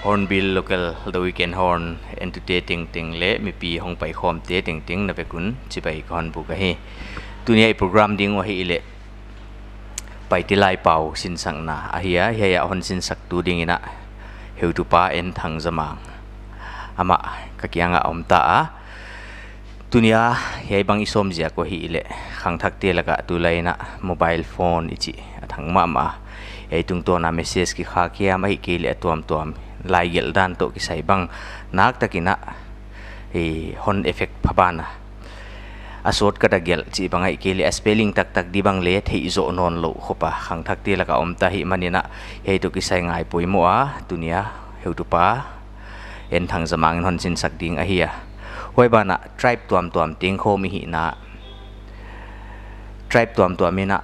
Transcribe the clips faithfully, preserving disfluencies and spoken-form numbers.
Hornbill Local The Weekend Horn entute tengteng leh mipi hongpai khawmte tengteng na vek un chibai ka hon buk ahi. Tuni a i program ding uh ahihleh Paite laipau sinsakna ahi a, hiai a hon sinsaktu dingin a heutupa N Thangzamang amah ka kiangah om ta a. Tuni a hiai bang i sawm ziak uh ahihleh khangthakte lakah tulai in a mobile phone i chih a thang mahmah a. Hiai tungtawn a message kikhak hiam ahihkeileh a tuamtuam lai gelh dan toh kisai bang naktakin a, eh, hon effect pha ban a. A shortcut a gelh chih bang ahihkeileh a spelling taktak di bang leh theih zoh nawnlou khop a khangthakte lakah om ta ahihmanin a, hiai toh kisai ngai poimoh a tuni a heutupa N Thangzamang in hon sinsak ding ahi a. Huai banah tribe tuamtuam tengkhawm i hihna, tribe tuamtuam in a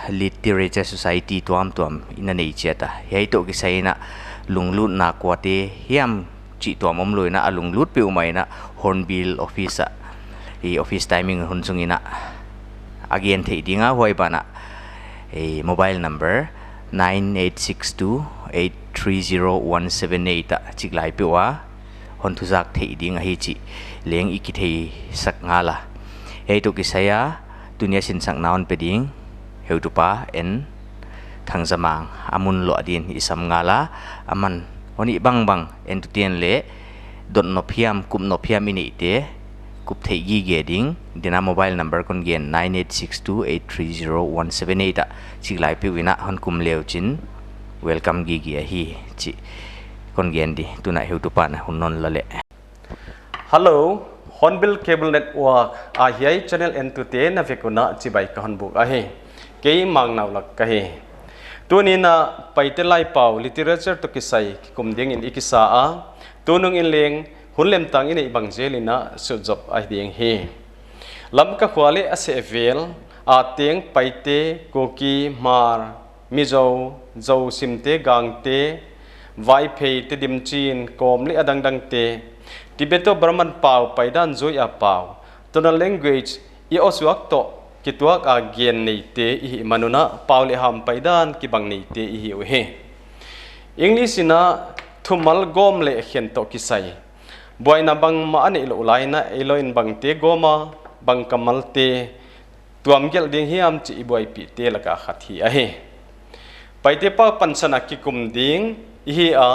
literature society tuamtuam i na nei chiat a. Hiai toh kisai in a lunglutna kuate hiam chih tuam omlou in a, a lunglut peuhmah in a Hornbill office ah, i office timing hun sungin a gen theih ding a, huai banah eh, mobile number nine eight six two eight three zero one seven eight ah chik lai peuh a hon thuzak theih ding ahi chih leng i kitheisak ngal a. Hiai toh kisai a tuni a sinsakna hon pe ding heutupa N Thangzamang a mun loh dingin i sam ngal a, aman hon hih bangbang entuten leh dot nop hiam, kup nop hiam i neihte kup theih gige ding dingin a mobile number kon gen, nine eight six two eight three zero one seven eight ah chik lai peuh in a hon kum le uchin welcome gige ahi chih kon gen di. Tun a heutupa'n a hun hon la leh. Hello, Hornbill Cable Network a hiai channel entute na vek un a chibai ka hon buk ahi. Kei Mangnaulak ka hi. Tuni in a Paite laipau literature toh kisai kikum dingin i kisa a, tunung in leng hun lemtang i neih bang zel in a sutzop ahi ding hi. Lamka khua leh a sehvel a teng Paite, Kuki, Hmar, Mizo, Zo, Simte, Gangte, Vaiphei, Tedim, Chin, Kom leh a dangdangte, Tibeto-Burman pau, paidan zui a pau, tonal language i awsuak toh kituak a gen neite i hihman un a, pau leh ham paidan kibang neite i hi uhi. English in a thumal gawm leh khen toh kisai buaina bangmah a neihlouh lai in a, eilouin bangte gawm a, bang kammalte tuam gelh ding hiam chih i buaipihte laka khat hi ahi. Paite pau pansan a kikum ding i hi a,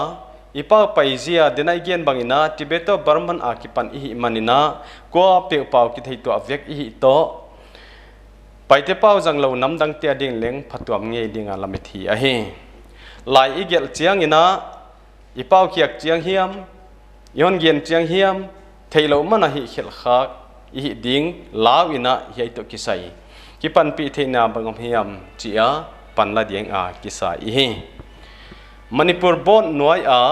i pau paizia dena i gen bangin a Tibeto-Burman a kipan i hihmanin a, kuapeuh pau kitheituah vek i hi toh, Paite pau zanglou namdangte ading leng phatuam ngei ding a lamet hi ahi. Lai i gelh chiangin a, i pau khiak chiang hiam, i hon gen chiang hiam, theihlouh man a hihkhelh khak i hih ding lau in a, hiai toh kisai kipanpih theihna bang om hiam chih a panla ding a kisa i hi. Manipur board nuai a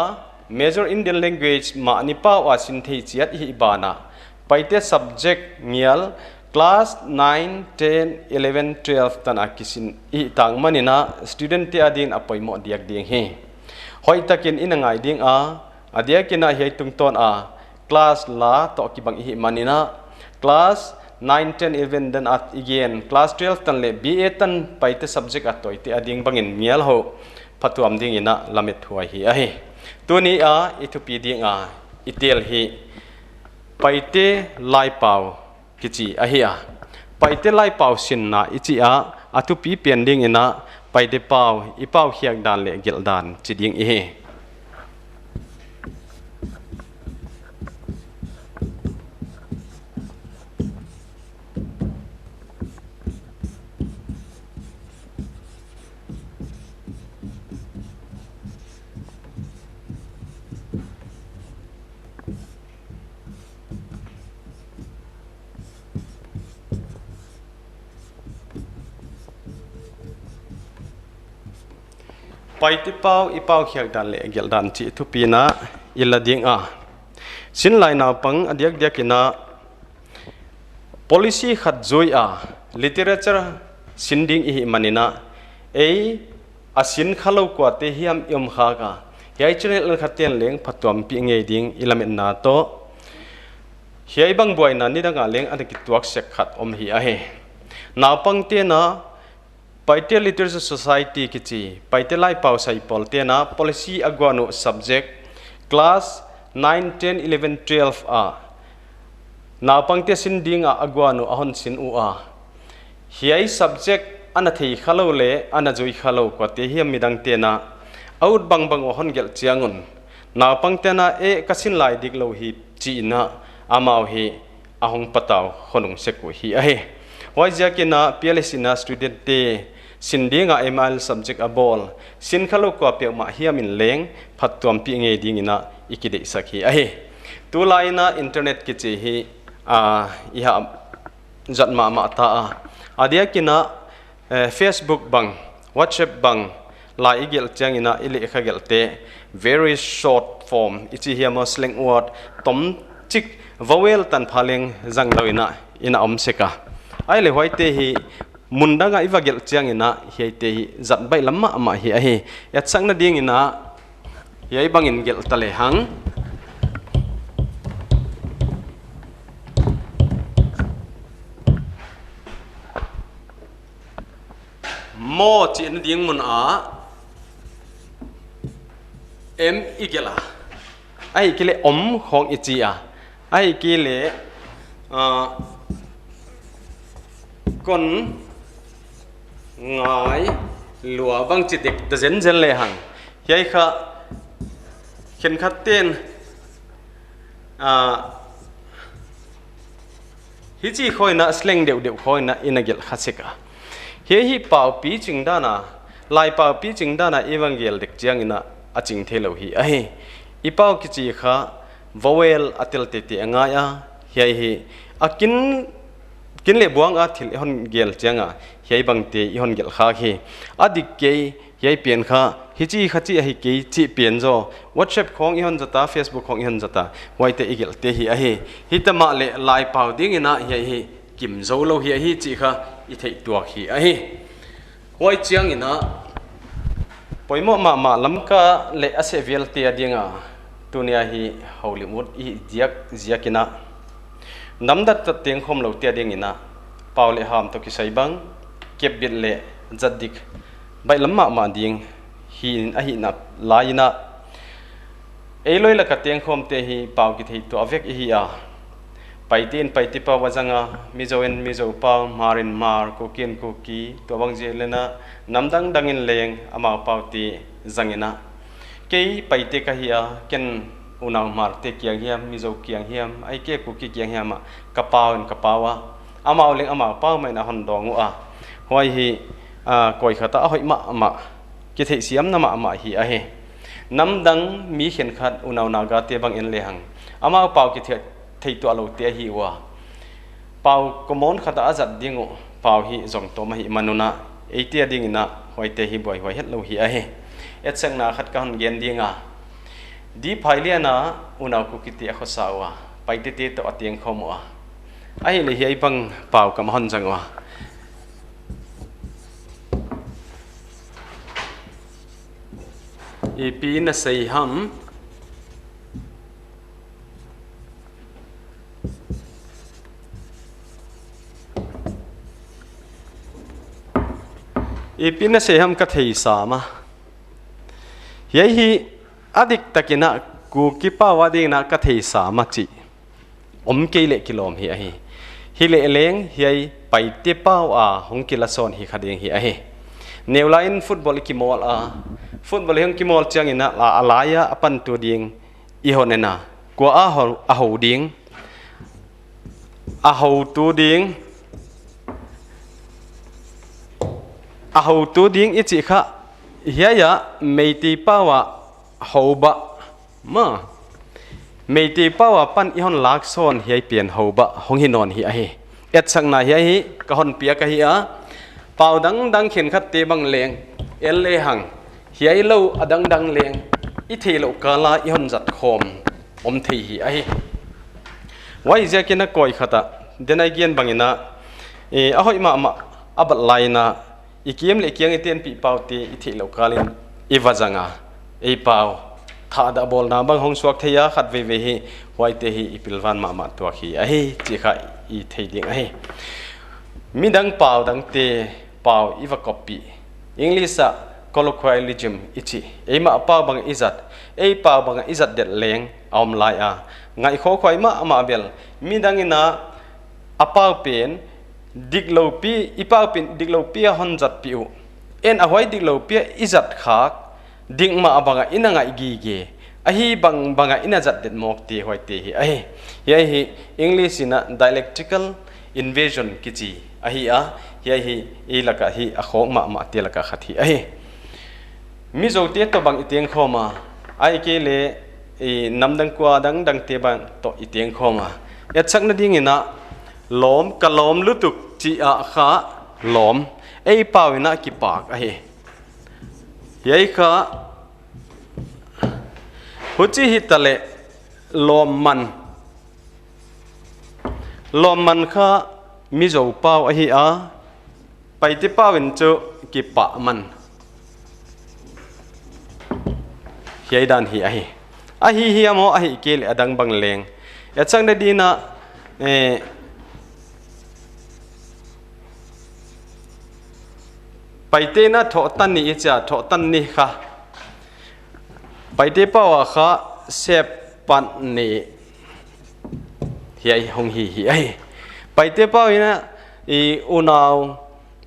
major Indian language mahni pau a sin thei chiat i hih banah, Paite subject ngial class nine, ten, eleven, twelve tan a kisin i hih tangmanin a, student te adingin a poimoh diak ding hi. Hoihtakin i na ngai ding a, a diakin a hiai tungtawn a class la toh kibang i hihmanin a, class nine, ten, eleven dan a i gen, class twelve tan leh B A tan Paite subject a tawite ading bangin ngial hou phatuam dingin a lamet huai hi ahi. Tuni a i thupi ding a i tel hi Paite laipau kichi ahi a. Paite laipau sinna i chih a, a thupi pen dingin a Paite pau, i pau khiak dan leh gelh dan chi ding i hi. Paite pau, i pau khiak dan leh gelh dan chih thupi'n a i la ding a. Sinlai naupang a diakdiakin a policy khat zui a literature sin ding i hihmanin a, ei a sin khalou kuate hiam i om khak a, hiai channel khaten leng phatuampih ngei ding i lametna toh, hiai bang buaina nidang a leng ana kituak sek khat om hi ahi. Naupangte'n a Paite Literature Society kichi, Paite laipau saipawlte'n a policy a guan uh subject Class nine, ten, eleven, twelve a naupangte sin ding a a guan uh a hon sin ua, hiai subject ana thei kha lou leh ana zui kha lou kuate hiam midangte'n a ut bangbang uh a hon gelh chiang un, naupangte'n a, eh, ka sin lai dik lou hi, chi in a amau hi a hong patau hon nung sek uh hi ahi. Huaiziakin a P L S in a studentte sin ding a M I L subject a bawl, sin kha lou kuapeuhmah hiam in leng phattuampih ngei ding in a i kideihsak hi ahi. Tulai in a internet kichi hi, ah, i hah zat mahmah ta a. A diakin a, eh, Facebook bang, WhatsApp bang, lai i gelh chiang in a i lehkha gelhte, very short form, i chi hiam maw, slang word, tomchik, vowel tanpha leng zang lou in a, in a om sek a. Ahihleh huaite hi, mun dang a i va gelh chiang in a, hiaite hi zat baihlam mahmah hi ahi. Etsakna ding in a, hiai bang in gelh ta lehang. Maw chihna ding mun a M i gelh a. Ahihkeileh om khong i chi a. Ahihkeileh, ah, kon ngai lua bang chi dek ta zenzen lehang. Hiai kha khenkhatte'n, ah, hichi khawng in a, slang deuhdeuh khawng in a i na gelh kha sek a. Hiai hi pau piching dan a, lai pau piching dan a i va gelh dek chiang in a a ching theilou hi ahi. I pau kichi kha vowel a tel teitei a ngai a, hiai hi a kin, kin leh buang a thil i hon gelh chiang a, hiai bangte i hon gelh kha hi. A dik kei, hiai pen kha, hichi kha chi ahi kei chih pen zaw, WhatsApp khawng i hon zat a, Facebook khawng i hon zat a, huaite i gelhte hi ahi. Himahleh lai pau ding in a hiai hi kim zou lou hi ahi chih kha i theih tuak hi ahi. Huai chiang in a, poimoh mahmah Lamka leh a sehvialte a ding a, tuni a hi houlim ut i hih ziak, ziak in a, namdang tak tengkhawm loute a ding in a, pau leh ham toh kisai bang, kepbit leh zat dik baihlam mahmah ding hi in a hihna lai in a, ei loi lak a tengkhawmte hi pau kithei tuah vek i hi a. Paite in Paite pau a zang a, Mizo in Mizo pau, Hmar in Hmar, Kuki in Kuki, tuabang zel in a, nam dangdang in leng amau paute zang in a. Kei Paite ka hi a, ken unau Hmarte kiang hiam, Mizo kiang hiam, ahihkeileh Kuki kiang hiam ah ka pau in ka pau a. Amau leng amau pau mah in a hon dawng ua. Huai hi, ah, koi khat a hoih mahmah, kitheihsiamna mahmah hi ahi. Namdang mi khenkhat unau Nagate bang en lehang, amau pau kithei, thei tuah loute ahi ua. Pau common khat a zat ding uh, pau hi zong tawm ahihman un a, eite a ding in a, huaite hi buaihuai hetlou hi ahi. Etsakna khat ka hon gen ding a. Di Phailian a unau Kukite a khosa ua, Paitete toh a tengkhawm ua. Ahihleh hiai bang pau ka hon zang ua. Ipi na sei ham? Ipi na sei ham ka theisam a. Hiai hi a diktak in a Kuki pau a ding in a ka theisam a chih om kei leh kilawm hi ahi. Hileh leng hiai Paite pau a hong kila sawn hi kha ding hi ahi. Neu lai in football i kimawl a. Football i hong kimawl chiang in a la, a lai a a pantu ding i hon en a. Kua a hou, a hou ding. A houtu ding. A houtu ding i chih kha. Hiai a Meitei pau a houbah. Maw, Meitei pau apan i hon lak sawn hiai pen houbah hong hi nawn hi ahi. Etsakna hiai hi ka hon piak ahi a. Pau dangdang khenkhatte bang leng en lehang, hiai lou a dangdang leng i theihlouh kal a i hon zat khawm om thei hi ahi. Huaiziakin a koi khat a, den a i gen bang in a, eh, a hoih mahmah a bat lai in a, i kiang leh kiang i tenpih paute i theihlouh kal in i va zang a, ei pau thahdah bawlna bang hong suak thei a, khatveivei hi huaite hi i pilvan mahmah tuak hi ahi chih kha i thei ding ahi. Midang pau dangte pau i va copy, English ah colloquialism i chih. Eimah pau bang i zat, ei pau bang i zat det leng a om lai a. Ngaihkhiak huai mahmah bel, midang in a pau pen diklou pi, i pau pen diklou pi a hon zatpih uh. En a huai diklou pi a i zat khak, dik mah bang a i na ngaih gige, ahi bang bang a i na zat det mawk te huaite hi ahi. Hiai hi English in a dialectical invasion kichi ahi a, hiai hi i lak a hi a khawk mahmah te lak a khat hi ahi. Mizote toh bang i tengkhawm a, ahihkeileh i namdang kua dangdang te bang toh i tengkhawm a. Etsakna ding in a lawm, ka lawm lutuk chih a kha lawm, ei pau in a kipak ahi. Hiai kha huchi hitaleh lawmman. Lawmman kha Mizo pau ahi a, Paite pau in chu kipahman. Hiai dan hi ahi. Ahi hiam aw, ahihkeileh a dang bang leng. Etsakna ding in a, eh, Paite in a thohtan ni i chi a, thohtan ni kha Paite pau a kha sep pan ni. Hiai hong hi hi ahi. Paite pau in a i unau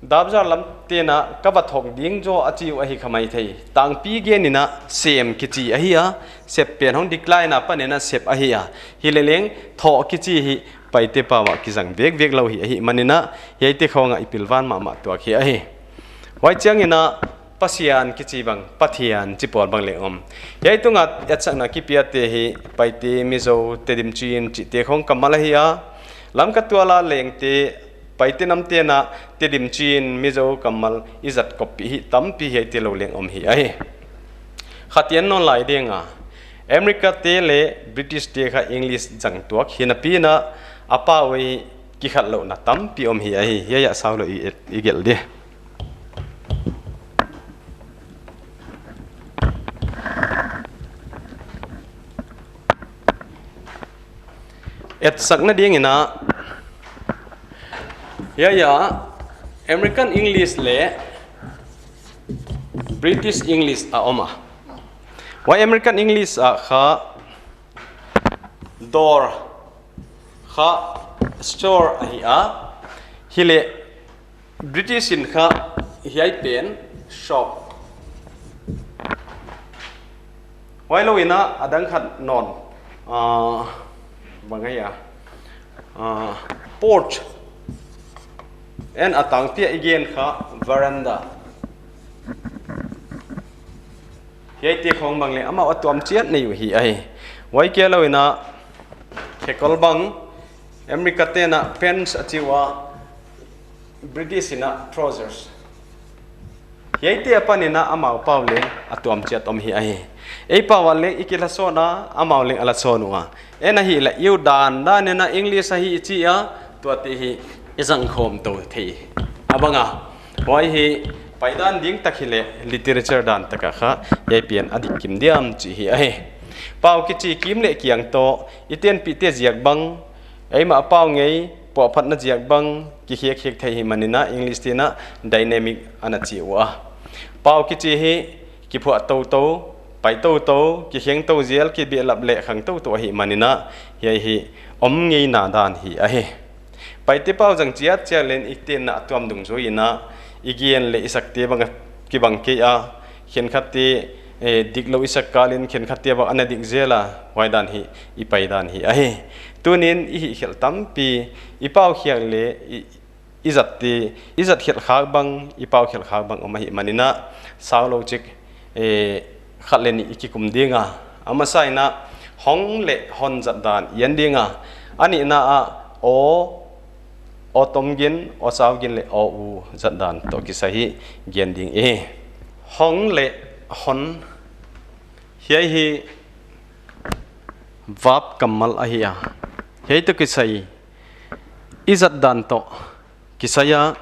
dapzar lam te'n a ka va thok ding zaw a chi uh ahi kha maithei. Tangpi gen in a sem kichi ahi a, sep pen hong decline a pan in a sep ahi a. Hileleng thoh kichi hi Paite pau a kizang vekvek lou hi ahihman in a, hiaite khawng a i pilvan mahmah tuak hi ahi. Huai chiang in a Pasian kichi bang, Pathian chi pawl bang leng om. Hiai tung a etsakna kipia te hi Paite, Mizo, Tedim, Chin chihte khawng kammal ahi a. Lamka tual a leng te, Paite nam te'n a Tedim, Chin, Mizo kammal i zat koppih hi tampi hiaite lou leng om hi ahi. Khat i en nawn lai ding a, America te leh British te kha English zang tuak hi napi in a, a pau i kikhat louhna tampi om hi ahi. Hiai a sau lou i, i gelh di. Etsakna ding in a, hiai a American English leh British English a om a. Huai American English a kha dawr kha store ahi a. Hileh British in kha hiai pen shop. Huailou in a a dang khat nawn, ah, bang ahi a, ah, porch. En a tangpi a i gen kha veranda. Hiaite khawng bang leng amau a tuam chiat nei uh hi ahi. Huai kia lou in a khekol bang America te'n a pants a chi ua, British in a trousers. Hiaite apan in a amau pau leng a tuam chiat om hi ahi. Ei pau a leng i kila sawn a, amau leng a la sawn ua. En ahihleh i uh dandan in a English ahi i chi a, tuate hi i zang khawm tou thei. A bang a, huai hi paidan ding tak hileh literature dan tak a kha hiai pen a dik kim diam chih hi ahi. Pau kichi kim leh kiang toh, i tenpihte ziak bang, eimah pau ngei puahphatna ziak bang kikhekkhe thei hi man in a English te'n a dynamic ana chi ua. Pau kichi hi kiphuah toutou, pai toutou, kikheng tou zel, kibehlap leh khang toutou ahihman in a, hiai hi om ngeina dan hi ahi. Paite pau zang chiat chiat leng i tenna a tuam dungzui in a, i gen leh i sakte bang a kibang kei a, khenkhatte, eh, diklou i sak kal in khenkhatte bang ana dik zel a, huai dan hi i paidan hi ahi. Tuni'n i hihkhelh tampi, i paukhiak leh i, i zatte, i zat khelh khak bang, i paukhelh khak bang om ahihman in a, sau lou chik, eh, khat leh nih i kikum ding a. A masa in a hong leh hon zat dan i en ding a. A nihna ah aw, aw tom gin, aw sau gin leh aw u zat dan toh kisai hi gen ding i hi. Hong leh hon, hiai hi verb kammal ahi a. Hiai toh kisai i zat dan toh kisai a,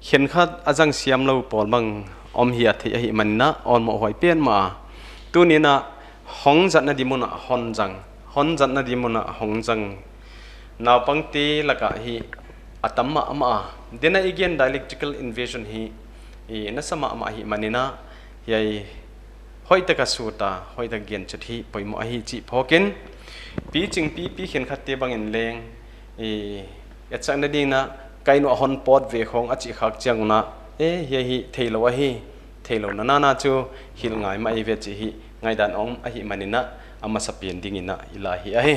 khenkhat a zang siam lou pawl bang om hi a theih ahihman in a, awlmoh huai pen mah a. Tuni'n a hong zatna di mun ah hon zang, hon zatna di mun ah hong zang. Naupangte lak ah hi a tam mahmah a. Tua i gen dialectical invasion hi, i nasa mahmah ahihman in a, hiai hoihtaka suta, hoihtaka gen chut hi poimoh ahi chih phawkin, pi ching pi, pi khenkhatte bangin leng, i, etsakna dingin a kai nuah hon pawt ve khong a chih khak chiang un a, e, hiai hi theilou ahi, theilou nana chu hilh ngai mah eive chih hi ngaihdan om ahih manin a, a masapen dingin a i la hi ahi.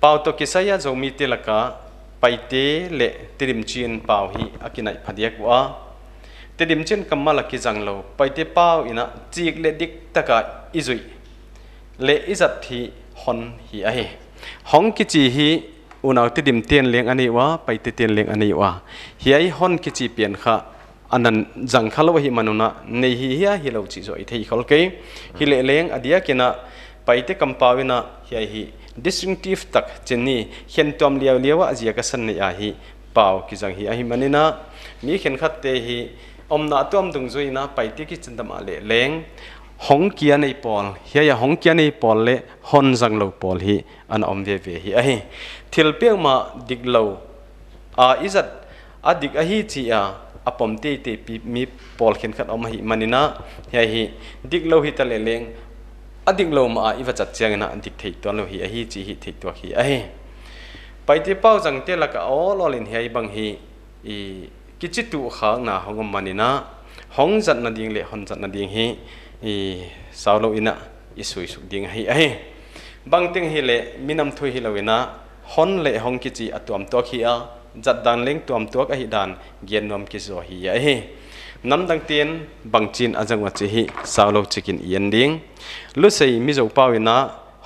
Pau toh kisai a Zomite laka Paite leh Tedim Chin pau hi a kinaih phadiak ua, Tedim Chin kammal a kizang lou Paite pau in a chik leh diktaka i zuih leh i zat hi hon hi ahi. Hong kichi hi unau Tedim ten leng a nei ua, Paite ten leng a nei ua. Hiai hon kichi pen kha a nan zang khalou ahih man un a, nei hi hia hilou chih zaw i thei khol kei. Hileh leng a diakin a Paite kampau in a hiai hi distinctive tak chih ni, khentuam liauliau a ziak a san nei a hi pau kizang hi ahih manin a, mi khenkhatte hi omna tuam dungzui in a Paite kichi dam a leh leng, hong kia nei pawl, hiai a hong kia nei pawl leh hon zang lou pawl hi ana om veve hi ahi. Thil peuhmah diklou a i zat a dik ahi chi a, a pom teitei pi mi pawl khenkhat om ahih manin a, hiai hi diklou hita leh leng, a diklou mah a i va zat chiangin a dik theih tuanlou hi ahi chih hi theih tuak hi ahi. Paite pau zangte laka awlawl in hiai bang hi i kichi tuh khakna hong om manin a, hong zatna ding leh hon zatna ding hi i saulou in a i suisuk ding ahi ahi. Bangteng hileh minam thu hilou in a, hon leh hong kichi a tuam tuak hi a, zat dan leng tuam tuak ahih dan gen nuam kizaw hi ahi. Namdangte'n bangchin a zang ua chih hi saulou chikin i en ding. Lusei Mizo pau in a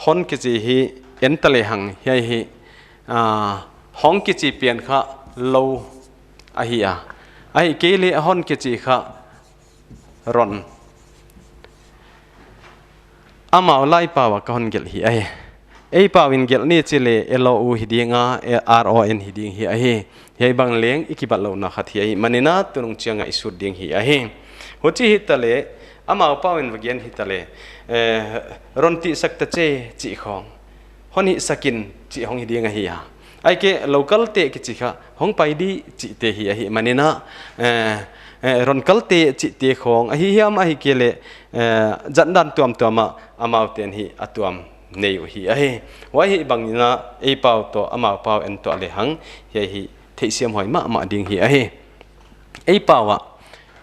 hon kichi hi en ta lehang hiai hi, a, hong kichi pen kha lou ahi a, ahihkeileh a hon kichi kha ron. Amau lai pau a ka hon gelh hi ahi. Ei pau in gelh ni chih leh L O U hi ding a, R O N hi ding hi ahi. Hiai bang leng i kibatlouhna khat hi ahih manin a tunung chiang a i sut ding hi ahi. Huchi hita leh, amau pau in va gen hita leh, eh, ron tihsak ta che chih khong, hon hihsak in chih hong hi ding ahi a. Ahihkeileh lou kal teh kichi kha hong pai di chihte hi ahih manin a, eh, eh, ron kal teh chihte khong ahi hiam ahihkeileh, eh, zat dan tuamtuam a amaute'n hi a tuam nei uh hi ahi. Huai hi bangin a ei pau toh amau pau en tuah lehang hiai hi theihsiam huai mahmah ding hi ahi. Ei pau a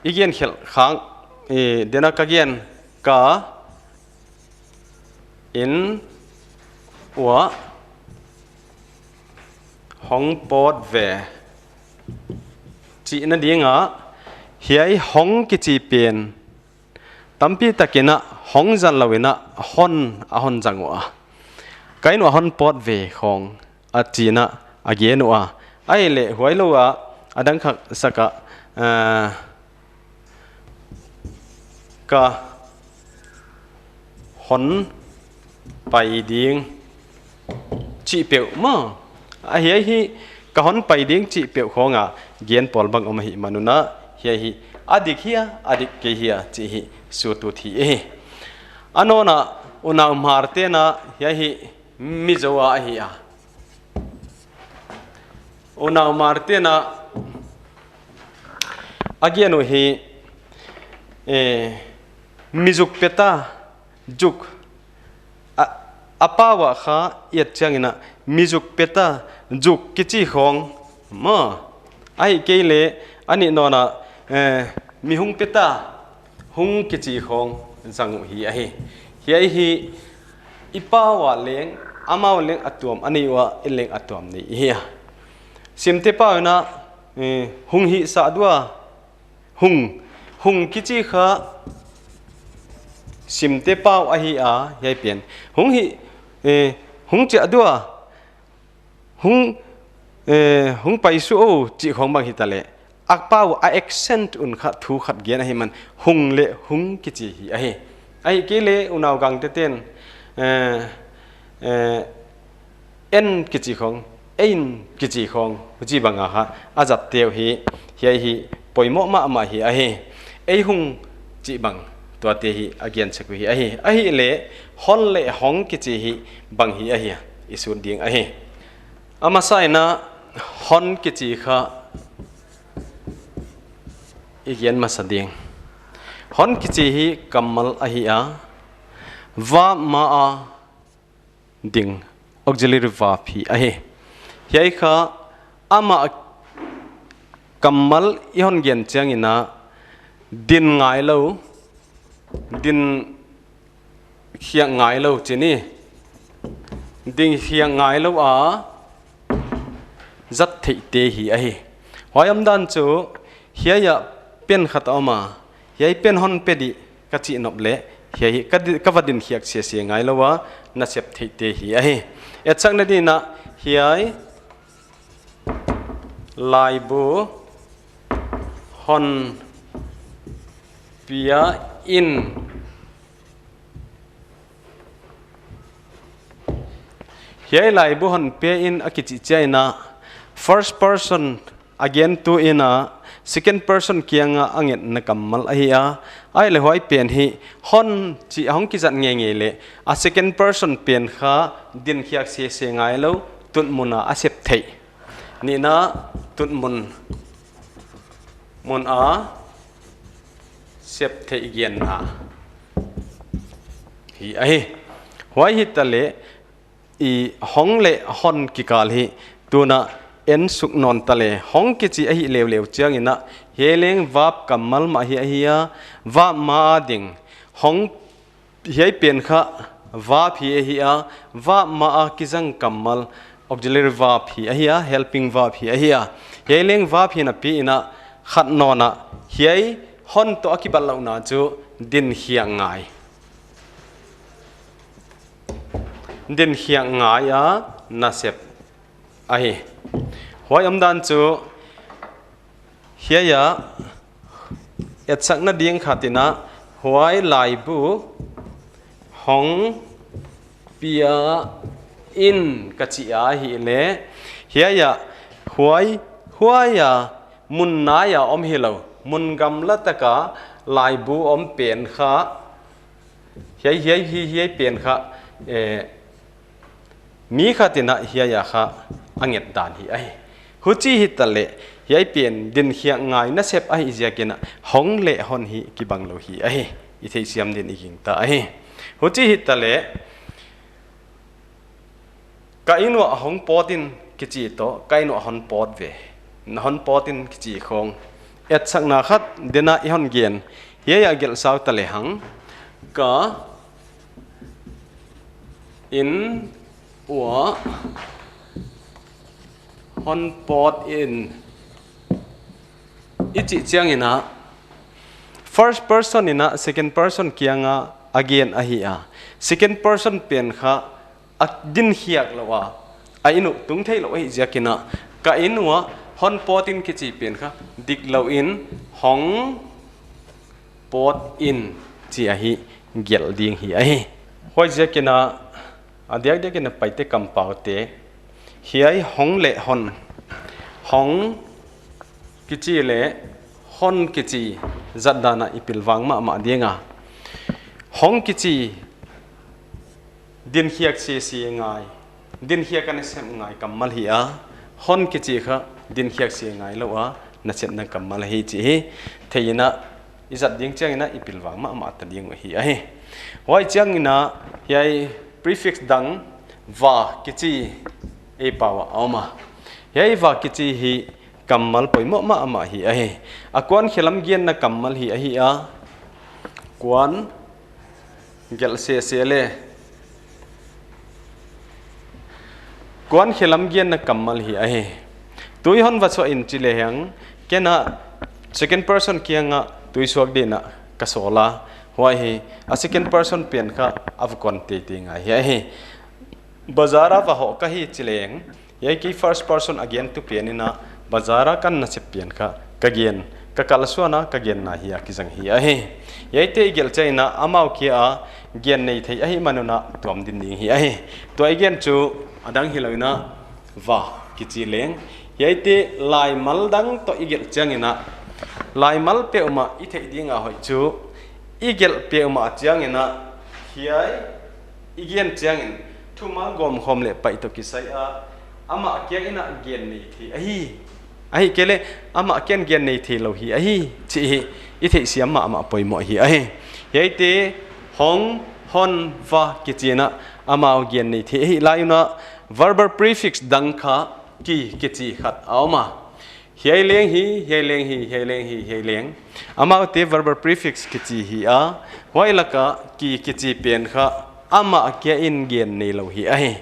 i gen khelh khak, eh, dena ka gen ka inn uah hong pawt ve chihna ding a, hiai hong kichi pen tampi takin a hong zang lou in a hon a hon zang ua, ka inn uah hon pawt ve khong a chi in a a gen ua. Ahihleh huailou a a dang khak sak a, eh, ka hon pai ding chih peuh maw. A hiai hi ka hon pai ding chih peuh khong a gen pawl bang om ahih man un a, hiai hi a dik hia, a dik kei hia chih hi sut ut hi e. A nawn a unau Hmarte'n a hiai hi Mizo a ahi a. Unau Hmarte'n a a gen uh hi, eh, mi zuk peta, zuk. A, a pau a kha i et chiangin a mi zuk peta, zuk kichi khong maw. Ahihkeileh a nih nawn a, eh, mi hung peta, hung kichi khong zang uh hi ahi. Hiai hi i pau a leng, amau leng a tuam a nei ua, ei leng a tuam nei i hi a. Simte pau in a, eh, hung hihsah dua, hung, hung kichi kha Simte pau ahi a, hiai pen. Hung hi, eh, hung chiah dua, hung, eh, hung pai suh o chih khong bang hita leh, a pau a accent un kha thu khat gen ahih man, hung leh hung kichi hi ahi. Ahihkeileh unau Gangte ten, eh, eh, en kichi khong, ein kichi khong, huchi bang a kha a zat teuh hi, hiai hi poimoh mahmah hi ahi. Ei hung chih bang tuate hi a gen sek uh hi ahi. Ahihleh hon leh hong kichi hi bang hi ahi a, i sut ding ahi. A masa in a hon kichi kha i gen masa ding. Hon kichi hi kammal ahi a, verb ma a ding auxiliary verb hi ahi. Hiai kha amah kammal i hon gen chiangin a, din ngai lou, din khiak ngai lou chi ni, din khiak ngai lou a zat theihte hi ahi. Huai omdan chu hiai ah pen khat a om a, hiai pen hon pe di ka chih nop leh, hiai hi ka di-, ka va din khiak sese ngai lou a, na sep theihte hi ahi. Etsakna dingin a, hiai laibu hon pia in. Hiai laibu hon pia in a kichih chiangin a, first person a gentu in a, second person kiang a a ngetna kammal ahi a. Ahihleh huai pen hi hon chih a hong kizat ngeingei leh, a second person pen kha din khiak sese ngai lou, tut mun a a sep theih. Nihna, tut mun, mun a sep theih genna hi ahi. Huai hitaleh, i hong leh hon kikal hi tun a en suk nawn ta leh, hong kichi ahih leuleu chiangin a, hiai leng verb kammal mah hi ahi a, verb ma a ding. Hong, hiai pen kha verb hi ahi a, verb ma a kizang kammal auxiliary verb hi ahi a, helping verb hi ahi a. Hiai leng verb hi napi in a, khat nawn a, hiai hon toh a kibatlouhna chu din khiak ngai. Din khiak ngai a na sep ahi. Huai omdan chu hiai ah etsakna ding khat in a, huai laibu hong pia in ka chih ahihleh, hiai ah huai, huai a mun nai a om hilou, mun gamla tak a laibu om pen kha, hiai, hiai, hiai, hiai pen kha, eh, mi khat in a hiai a kha a nget dan hi ahi. Huchi hitaleh, hiai pen din khiak ngai na sep ahih ziakin a, hong leh hon hi kibang lou hi ahi. I theisiam dingin i gingta ahi. Huchi hitaleh, ka inn uah hong pawt in kichi toh, ka inn uah hon pawt ve, na hon pawt in kichi khong. Etsakna khat ding a i hon gen, hiai ah gelh sau ta lehang, ka inn uah hon pawt in i chih chiangin a, first person in a second person kiang a a gen ahi a. Second person pen kha a din khiak lou a, a inn uh tung theilou ahih ziakin a, ka inn uah hon pawt in kichi pen kha diklou in hong pawt in chi ahi, gelh ding hi ahi. Huaiziakin a, a diakdiak in a Paite kampaute, hiai hong leh hon, hong kichi leh hon kichi zat dan a i pilvang mahmah ding a. Hong kichi din khiak sese ngai, din khiak a na sep ngai kammal hi a, hon kichi kha din khiak se ngai lou a na sepna kammal hi chih hi thei in a, i zat ding chiangin a i pilvang mahmah ta ding uh hi ahi. Huai chiangin a, hiai prefix dang, va kichi ei pau ah a om a. Hiai va kichi hi kammal poimoh mahmah hi ahi. A kuan khelam genna kammal hi ahi a. Kuan gelh sese leh, kuan khelam genna kammal hi ahi. Tui hon va suah in chi lehang, ken a second person kiang a tui suak dingin a ka sawl a, huai hi a second person pen kha a va kuan teitei ngai hi ahi. Bazar a va hoh ka hi chi leng, hiai kei first person a gentu pen in a, bazar a ka na sep pen kha ka gen, ka kalsuan a ka genna hi a kizang hi ahi. Hiaite i gelh chiangin a, amau kia a gen nei thei ahihman un a tuam ding ding hi ahi. Tua i gen chu a dang hilou in a, va kichi leng. Hiaite laimal dang toh i gelh chiangin a, laimal peuhmah i theih ding a hoih chu, i gelh peuhmah chiangin a, hiai i gen chiangin thumal gawmkhawm leh paih toh kisai a, amah kiang in a gen nei thei ahi. Ahihkeileh amah kiang gen nei theilou hi ahi chih hi i theihsiam mahmah poimoh hi ahi. Hiaite hong, hon, va kichi in amau gen nei theih ahi. Lai un verb prefix dang kha ki kichi khat a om a. Hiai leng hi, hiai leng hi, hiai leng hi, hiai leng. Amaute verb prefix kichi hi a, huai laka ki kichi pen kha amah kia in gen neilou hi ahi.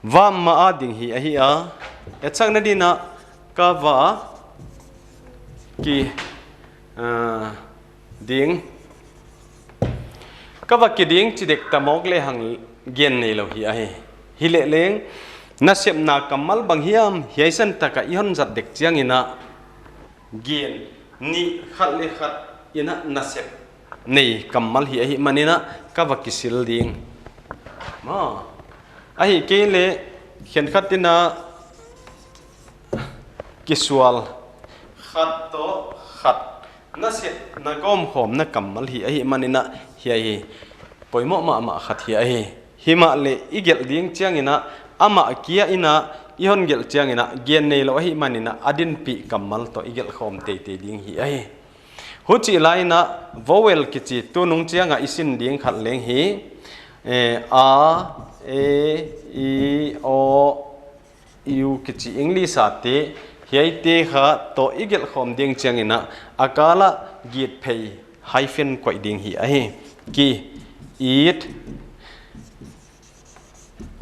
Va mah a ding hi ahi a. Etsakna dingin ka va ki, ah, ding. Ka va ki ding chi dek ta mawk lehang gen neilou hi ahi. Hileh leng, nasepna kammal bang hiam, hiai san taka i hon zat dek chiangin gen nih khat leh khat in nasep nei kammal hi ahihmanin ka va kisil ding. Maw. Ahihkeileh, khenkhat in kisual khat toh khat nasepna gawmkhawmna kammal hi ahihmanin hiai hi poimoh mahmah khat hi ahi. Himahleh i gelh ding chiangin amah kia in i hon gelh chiangin gen neilou ahihmanin a dinpih kammal toh i gelh khawm teitei ding hi ahi. Huchih laiin vowel kichi tunung chianga i sin ding khat leng hi, eh, a, e, i, o, u kichi English a te, hiaite kha toh i gelh khawm ding chiangin a kala git phei hyphen koih ding hi ahi. Ki, it,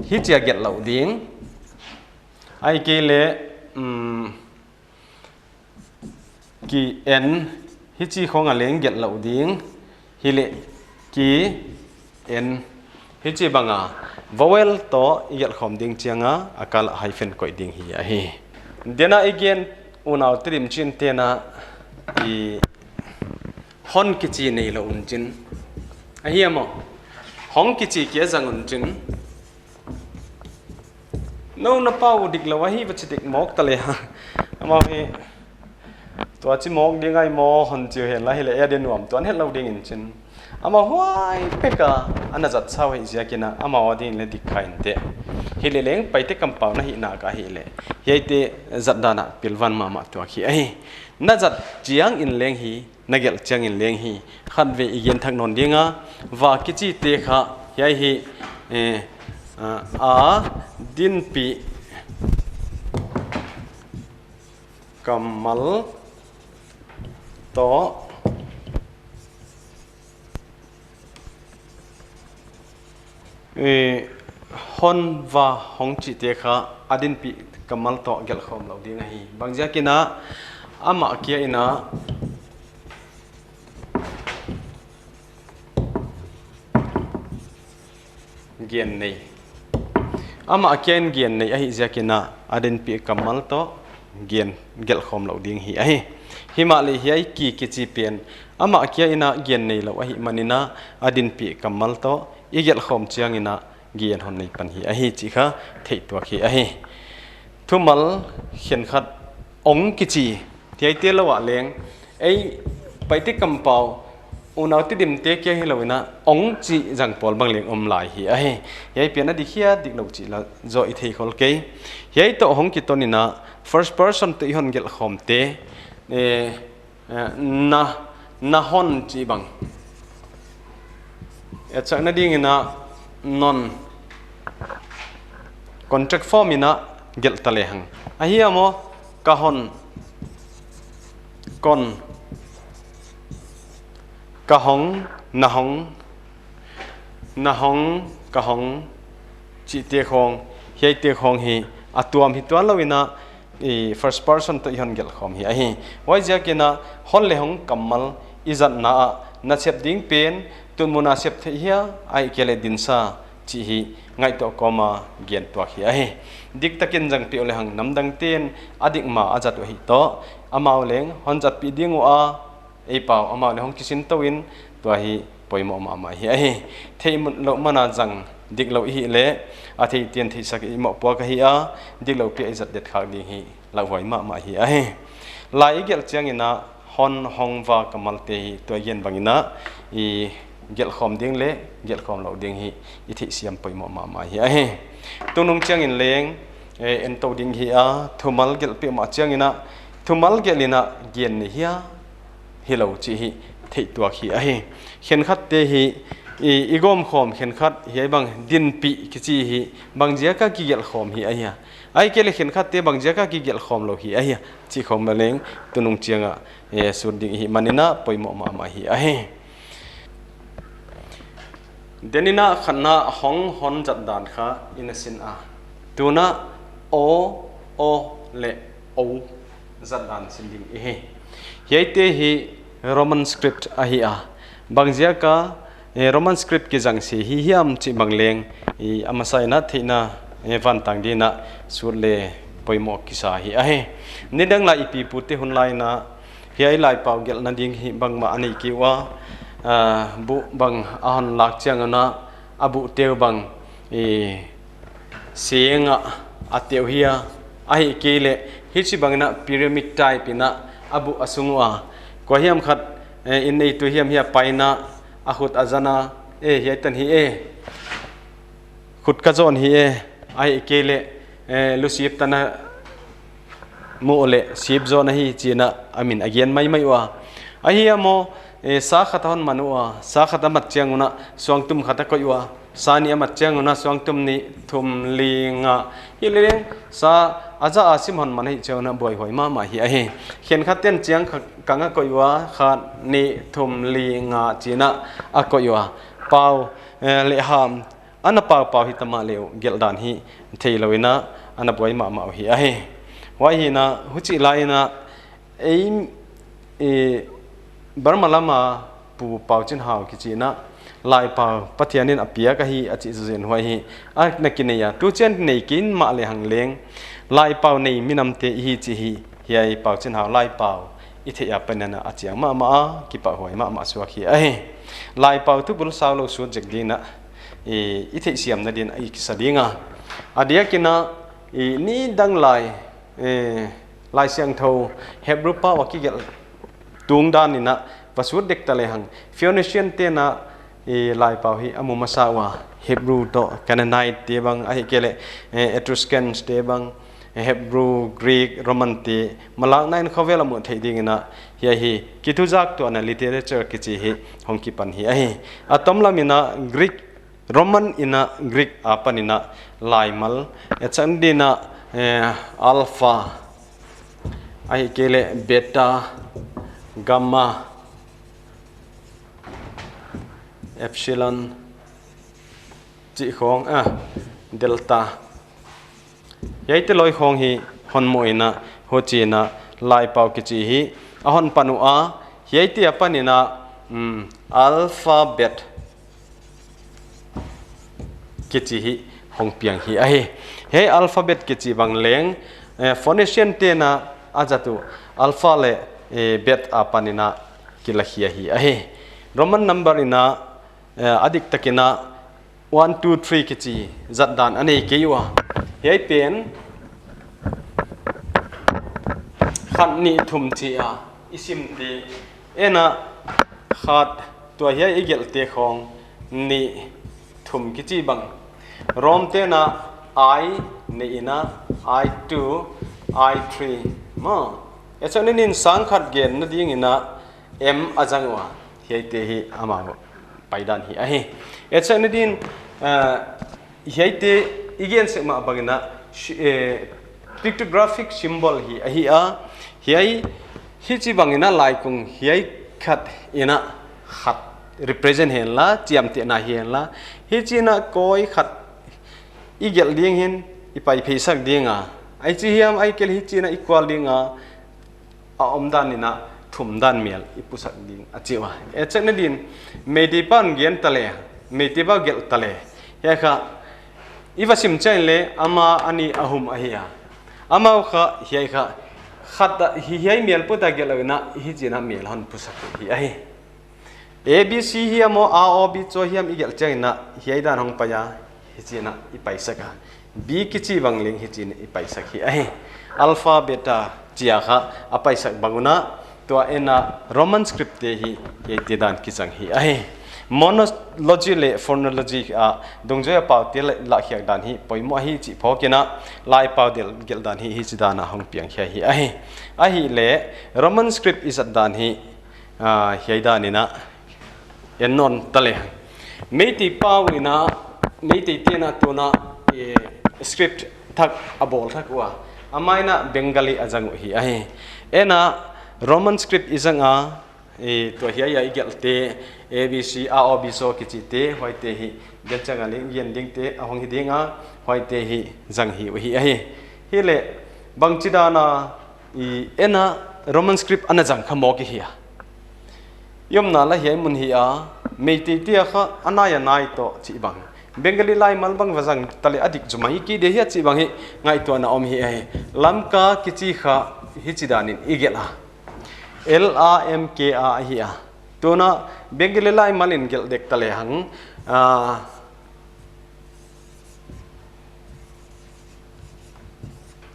hichia gelh lou ding. Ahihkeileh, um, ki en, hichi khong a leng gelh lou ding. Hileh ki en, hichi banga vowel toh i gelh khawm ding chianga a kala hyphen koih ding hi ahi. Dena i gen unau Tedim chin tena i hon kichi neilou un chin. Ahi a maw? Hong kichi kia zang un chin. Nou na pau diklou ahi va chi dek mawk ta leh. Amau hi tua chi mawk ding ai maw hon chi uh hen la hileh a de nuam tuan hetlou dingin chin. Amau huai peka ana zat sau hi ziakin amau a ding leh dik kha inteh. Hileh leng Paite kampau na hihna ka hileh. Hiaite zat dana pilvan mahmah tuak hi ahi. Na zat chiangin leng hi na gelh chiangin leng hi, khatvei i gen thak nawn ding a, va kichite kha, hiai hi, eh, a, a dinpih kammal toh Eh, hon va hong chihte kha a dinpih kammal toh gelh khawm lou ding ahi. Bangziakin amah kia in gen nei. Amah kia in gen nei ahih ziakin a dinpih kammal toh gen gelh khawm lou ding hi ahi. Himahleh hiai ki kichi pen amah kia in gen neilou ahihmanin a dinpih kammal toh i gelh khawm chiangin gen hon nei pan hi ahi chih kha theih tuak hi ahi. Thumal khenkhat ong kichi, hiaite lou ah leng, ei Paite kampau, unau Tedim te kia hilou in ong chih zang pawl bang leng om lai hi ahi. Hiai pen a dik hia diklou chih la zaw i thei khol kei. Hiai toh hong kiton in first person toh i hon gelh khawmte, eh, Eh, na, na hon chih bang. Eh, etsakna dingin non contract form in gelh ta lehang. Ahi a maw, ka hon, kon, ka hong, na hong, na hong, ka hong, chihte khong, hiaite khong hi, a tuam hi tuan lou in i first person toh i hon gelh khawm hi ahi. Huaiziakin hon leh hong kammal i zatna ah na sep ding pen tunmun a sep theih hia, ahihkeileh dinsa chih hi ngaihtuah kawma gen tuak hi ahi. Diktakin zangpih uh lehang namdangte'n a dik ma a zat uh ahi toh, amau leng hon zatpih ding ua, ei pau, amau leh hong kisin tou in, tua hi poimoh mahmah hi ahi. Theih mun lou mana zang diklou i hih leh, a theite'n theihsak i mohpuak ahi a, diklou pi a i zat det khak ding hi lauhuai mahmah hi ahi. Lai i gelh chiangin hon, hong, va kammalte hi tua i gen bangin i gelh khawm ding leh gelh khawm lou ding hi i theihsiam poimoh mahmah hi ahi. Tunung chiangin leng, eh, en tou ding hi a, thumal gelh peuhmah chiangin thumal gelh in gen nei hia, hilou chih hi theih tuak hi ahi. Khenkhatte hi i, i gawm khawm khenkhat hiai bang dinpih kichi hi bang ziaka kigelh khawm hi ahi a. Ahihkeileh khenkhatte bang ziaka kigelh khawm lou hi ahi a chih khawm leng tunung chianga, eh, sut ding i hih manin a poimoh mahmah hi ahi. Denin a khatna hong hon zat dan kha i na sin a. Tun a O, O leh O zat dan sin ding i hi. Hiaite hi Roman script ahi a. Bang ziaka, eh, Roman script kizang se hi hiam chih bang leng, i a masa in a theihna, eh, vantang dingin a sut leh poimoh kisa hi ahi. Nidang lai i pipute hun lai in a hiai laipau gelhna ding hi bangmah a nei kei ua, ah, buh bang a hon lak chiang un a, a buhte uh bang, eh, seng a, a teuh hi a, ahihkeileh hichibang in a pyramid type in a, a buh a sung ua. Kua hiam khat, eh, inn neitu hiam hiam pai in a, a khut a zan a, eh, hiai tan hi e, khut ka zawn hi e, ahihkeileh, eh, lusip tan a mu leh sip zawn ahi chi'n a, a min a gen maimai ua. Ahi a maw, eh, sa khat a hon man ua, sa khat a mat chiang un a, suangtum khat a koih ua, sa nih a mat chiang un a, suangtum nih, thum, li, nga. Hileleng sa a za a sim hon man hi chiang un a buaihuai mahmah hi ahi. Khenkhatte'n chiang kha-, kang a koih ua, khat, nih, thum, li, nga chi'n a, a koih ua. Pau, eh, leh ham, ana paupau hi ta mahleh uh, gelh dan hi theilou in a, ana buai mahmah uh hi ahi. Huai hi in a, huchih lai in a, ei, eh, Burma lam a Pu Pau Chin Hau kichi in a, laipau Pathian in a piak ahi a chih zawzen huai hi a na kinei a. Tu chiang nei kei in mahleh hang leng, laipau nei minamte i hi chih hi, hiai Pau Chin Hau laipau i theih apan in a, a chiang mahmah a, kipahhuai mahmah suak hi ahi. Laipau thubul sau lou sut zek dingin a, i, i theihsiamna dingin a i kisa ding a. A diakin a, i, nidang lai, eh, Laisiangthou Hebrew pau a kigelh tung dan in a, va sut dek ta lehang, Phoenician te'n a, eh, laipau hi a mu masa ua, Hebrew toh Canaanite te bang, ahihkeileh, eh, Etruscans te bang, eh, Hebrew, Greek, Roman te, malakna in khovel a muh theih dingin a, hiai hi, kithuzaktuahna literature kichi hi, hong kipan hi ahi. A tomlam in a Greek Roman in a Greek apan in a laimal, eh, chang dingin a, eh, alpha, ahihkeileh beta, gamma, epsilon, chih khawng, ah, delta. Hiaite loi khawng hi hon mu in a, huchiin a, laipau kichi hi a hon pan ua, hiaite apan in a, um, alphabet kichi hi hong piang hi ahi. Hiai alphabet kichi bang leng, eh, Phoenician te'n a zat uh alpha leh, eh, bet apan in a kilakhia hi ahi. Roman number in a, eh, a diktak in a one, two, three kichi zat dan a nei kei ua. Hiai pen khat nih thum chi a i sim te'n a, khat, tua hiai i gelhte khawng nih thum kichi bang. Rome te'n a I nei in a, I two, I three. Maw, e chak ni in sang khat genna dingin a M a zang ua. Hiaite hi amau paidan hi ahi. E chak ni in, eh, hiaite i gen sek mah bangin a, shi-, eh, pictographic symbol hi ahi a. Hiai, hichibangin a laikung hiai khat in a khat represent henla, chiamtehna hi henla. Hichiin a koi khat i gelh ding hi'n i paiphei sak ding a. Ai chi hiam, ahihkeileh hichiin a i kual ding a, a omdan in a thum dan mel i pusak ding a chi ua. E chak ni in, Meitei pa'n gen ta leh, Meitei pa gelh ta leh, hiai kha i va sim chiang leh, ama, ani, ahum ahi a. Amau kha, hiai kha, khat a, hi-, hiai mel put a gelh lou in a, hichiin a mel hon pusak hi ahi. A B C hiam maw, A O B cho hiam i gelh chiangin a, hiai dan hong pai a, hichiin a i paisak a. B kichi bang leng hichiin i paisak hi ahi. Alpha, beta, chia kha a paisak bang un a, tua in a Roman script te hi, hiaite dan kizang hi ahi. Monology leh phonology a dungzui a paute leh lahkhiak dan hi poimoh ahi chih phawk in a, laipau del gelh dan hi hichi dan a hong piang hi ahi. Ahihleh Roman script i zat dan hi, Ah, hiai dan in a en nawn ta leh. Meitei pau in a, Meitei te'n a tun a, eh, script thak a bawl thak ua. Amah in a Bengali a zang uh hi ahi. Ei in a Roman script i zang a, eh, tua hiai a i gelhte, A B C, A O B so kichite, huaite hi, gen chiang a leng gen dingte, a hong hi ding a, huaite hi, zang hi uh hi ahi. Hileh, bangchidan a, i en a Roman script ana zang kha mawk i hia. I omna lah hiai mun hi a, Meitei te a kha a nai a nai toh chih bang. Bengali laimal bang va zang ta leh a dik zaw mai kei di hia chih bang hi ngaihtuahna om hi ahi. Lamka kichi kha hichidan in i gelh a. L A M K A ahi a. Tun a Bengali laimal in gelh dek ta lehang, ah,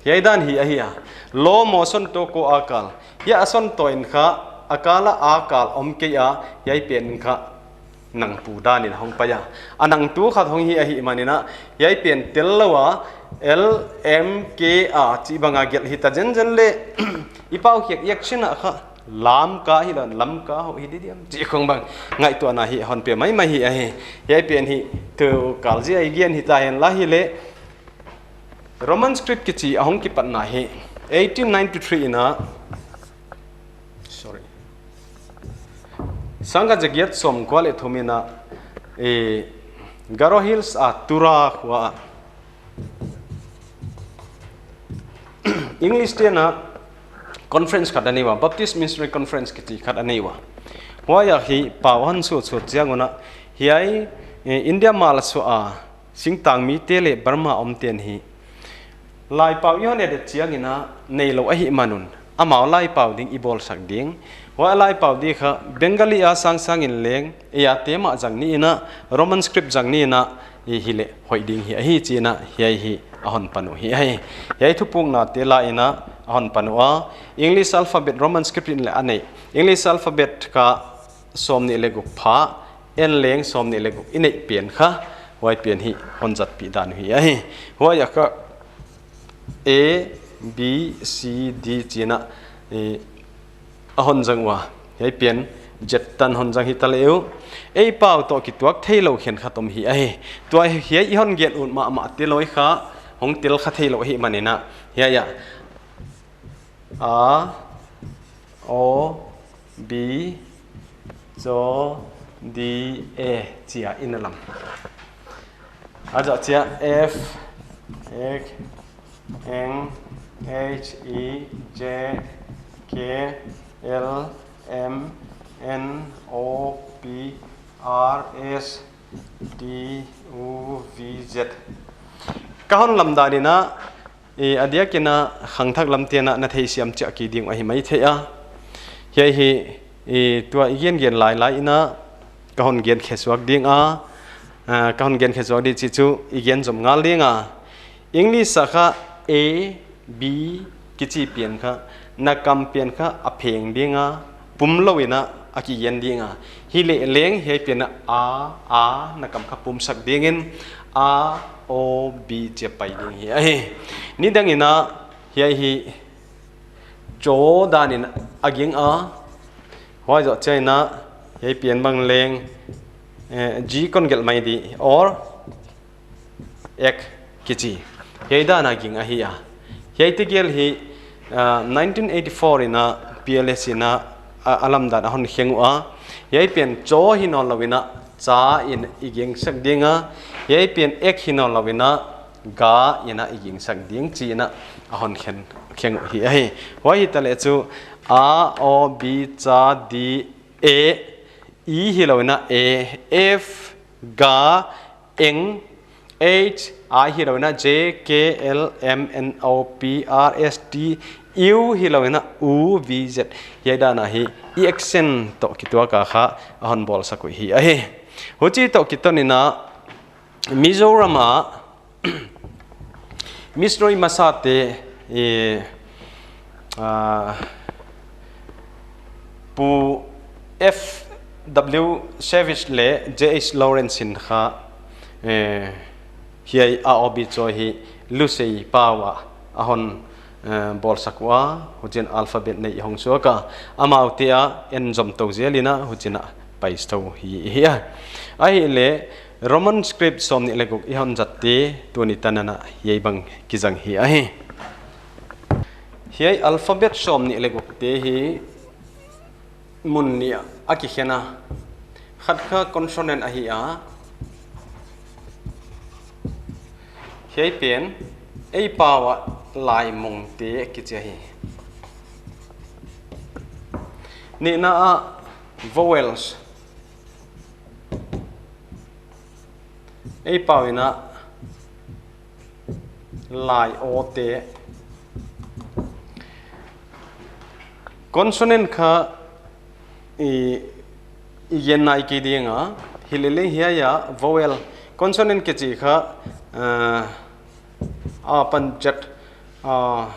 hiai dan hi ahi a. Lo mo son to ko a kal. Hiai a son to in kha, a kal a a kal om kei a, hiai pen kha nang pu dan in hong pai a. A nang tu khat hong hi ahihman in a, hiai pen tel lou a, L M K A chih bang a gelh hi ta zenzen leh, i pau khiak iak chin a kha, Lamka hi lou, Lamka hoh hi di diam. Chih khong bang ngaihtuahna hi hon pe maimai hi ahi. Hiai pen hi tu kal zia i gen hi ta hen la hileh. Roman script kichi a hong kipatna hi eighteen ninety-three in a, sorry. Sangkhat zagiat sawmkua leh thum in a, eh, Garo Hills a Tura khua a English te'n a conference khat a nei ua, Baptist Missionary Conference kichi khat a nei ua. Huai a hi pau hon sutsut chiang un a, hiai, eh, India malsuah a singtang mite leh Burma omte'n hi laipau i hon et chiang in a neilou ahihman un, amau laipau ding i bawlsak ding. Huai laipau di kha Bengali a sangsang in leng, ei a te mah zang ni in a, Roman script zang ni in a, i hileh hoih ding hi ahi chi in a, hiai hi a hon pan uh hi ahi. Hiai thupukna te la in a, a hon pan ua. English alphabet Roman script in leng a nei. English alphabet kha sawmnih leh guk pha, en leng sawmnih leh guk i neih pen kha, huai pen hi hon zatpih dan uh hi ahi. Huai a kha A, B, C, D chi in a, eh, a hon zang ua. Hiai pen Z tan hon zang hi ta leh uh. Ei pau toh kituak theilou khenkhat om hi ahi. Tua hiai i hon gen ut mahmah te loi kha, hong tel kha theilou ahihman in a. Hiai a. A, O, B, C, D, E, chi a in a lam. A zah chiah F, X, N, H, I, J, K, L, M, N, O, P, R, S, T, U, V, Z. Ka hon lam dan in a, eh, a diak in a khangthak lam te'n a na theisiam chiah kei ding uh ahi maithei a. Hiai hi, eh, tua i gen gen lailai in a ka hon gen khe suak ding a, ah, ka hon gen khe suak ding chih chu i gen zom ngal ding a. English a kha A, B kichi pen kha, na kam pen kha a pheng ding a, pum lou in a, a kigen ding a. Hileh leng hiai pen a, A, A, na kam kha pumsak ding in, A, O, B chi a pai ding hi ahi. Nidang in a, hiai hi, chaw dan in a ging a, huai zoh chiang in a, hiai pen bang leng, eh, G kon gelh mai di, or, Ek kichi. Hiai dan a ging ahi a. Hiai tegel hi, ah, nineteen eighty-four in a P L S in a, a, a lamdan a hon kheng ua. Hiai pen chaw hi nawn lou in a cha in i gingsak ding a. Hiai pen ek hi nawn lou in a ga in a i gingsak ding chi in a a hon khen, kheng uh hi ahi. Huai hi ta leh chu A, O, B, cha, D, E, I hi lou in a A, F, ga, eng, H, I hi lou in a J, K, L, M, N, O, P, R, S, T, U hi lou in a U, V, Z. Hiai dan a hi i accent toh kituak a kha a hon bawlsak uh hi ahi. Huchi toh kiton in a Mizoram a missionary masate, eh, ah, Pu F W Savage leh J H Lawrence in kha, eh, hiai A O B chaw hi Lusei pau a a hon, eh, bawlsak ua, huchiin alphabet nei i hong suak a, amaute a en zom tou zel in a, huchiin a pai tou hi, hi a. Ahihleh, Roman script sawmnih leh guk i hon zatte, tuni tan a hiai bang kizang hi ahi. Hiai alphabet sawmnih leh gukte hi mun nih ah a kikhen a. Khat kha consonant ahi a. Hiai pen, ei pau ah laimungte kichi ahi. Nihna ah vowels. Ei pau in a lai awte. Consonant kha i, i gen nai kei ding a, hilele hiai a vowel. Consonant kichi kha, eh, a pan Z, ah,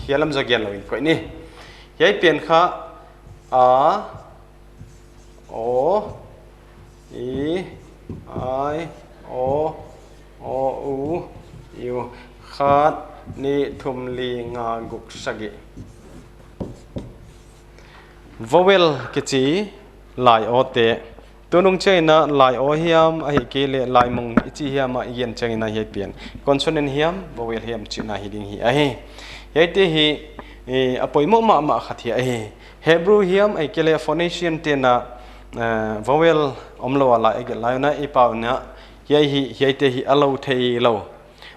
hiai lam zaw gen lou in koih ni. Hiai pen kha, a, o, i, i, o, o, u, u, khat, nih, thum, li, nga, guk, sagih. Vowel kichi lai awte. Tunung chiang in a lai aw hiam, ahihkeileh laimung i chih hiam a i gen chiang in a hiai pen consonant hiam, vowel hiam chihna hi ding hi ahi. Hiaite hi, eh, a poimoh mahmah khat hi ahi. Hebrew hiam, ahihkeileh Phoenician te'n a, eh, vowel omlou a lai a gelh lai un a, i pau in a, hiai hi, hiaite hi a lou theilou,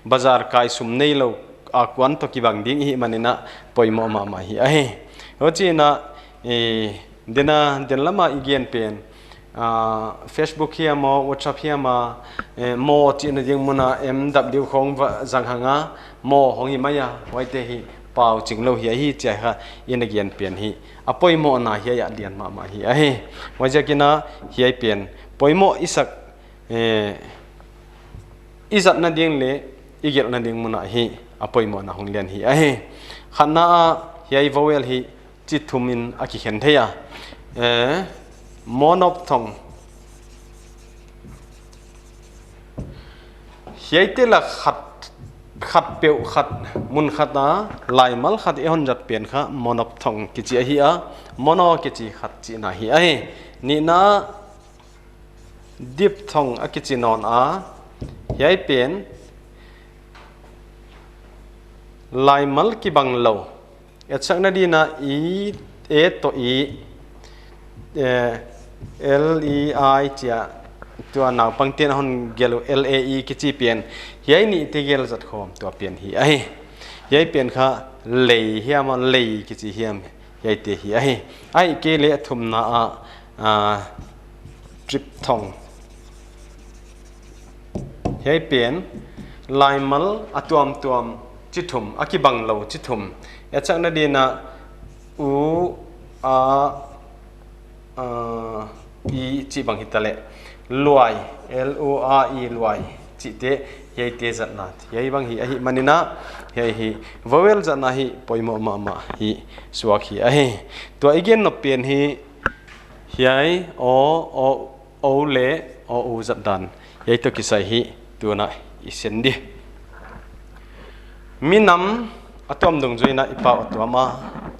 bazar kai sum neilou a kuan toh kibang ding i hih manin a poimoh mahmah hi ahi. Huchiin a, eh, den a, den lam a i gen pen, ah, Facebook hiam aw, WhatsApp hiam a, eh, maw chihna ding mun a M W khong va zang hang a, maw hong hi mai a, huaite hi pau chinglou hi ahi chia kha i na gen pen hi. A poimohna hiai a lian mahmah hi ahi. Huaiziakin a hiai pen poimoh i sak, eh, i zatna ding leh i gelhna ding mun ah hi a poimohna hong lian hi ahi. Khatna ah hiai vowel hi chi thum in a kikhen thei a. Eh, monophthong. Hiaite lak khat, khat peuh khat, mun khat a, laimal khat i hon zat pen kha monophthong kichi ahi a, mono kichi khat chihna hi ahi. Nihna diphthong a kichi nawn a, hiai pen laimal kibang lou. Etsakna din a i, e toh i, eh, L E I chia, tua naupangte'n a hon gelh uh L A E kichi pen. Hiai nihte gel zat khawm tua pen hi ahi. Hiai pen kha lei hiam a lei kichi hiam. Hiaite hi ahi. Ahihkeileh a thumna ah, ah, triphthong. Hiai pen laimal a tuamtuam chi thum, a kibang lou chi thum. Etsakna din a u, a, a, i chih bang hitaleh. Luai, L U A I luai. Chihte, hiaite zatna. Hiai bang hi, ahihmanin a, hiai hi. Vowel zatna hi, poimoh mahmah hi, suak hi ahi. Tua i gen nop pen hi, hiai, o, o, o leh o u zat dan. Hiai toh kisai hi, tuna i sen di. Minam a tuam dungzui in a i pau a tuam a,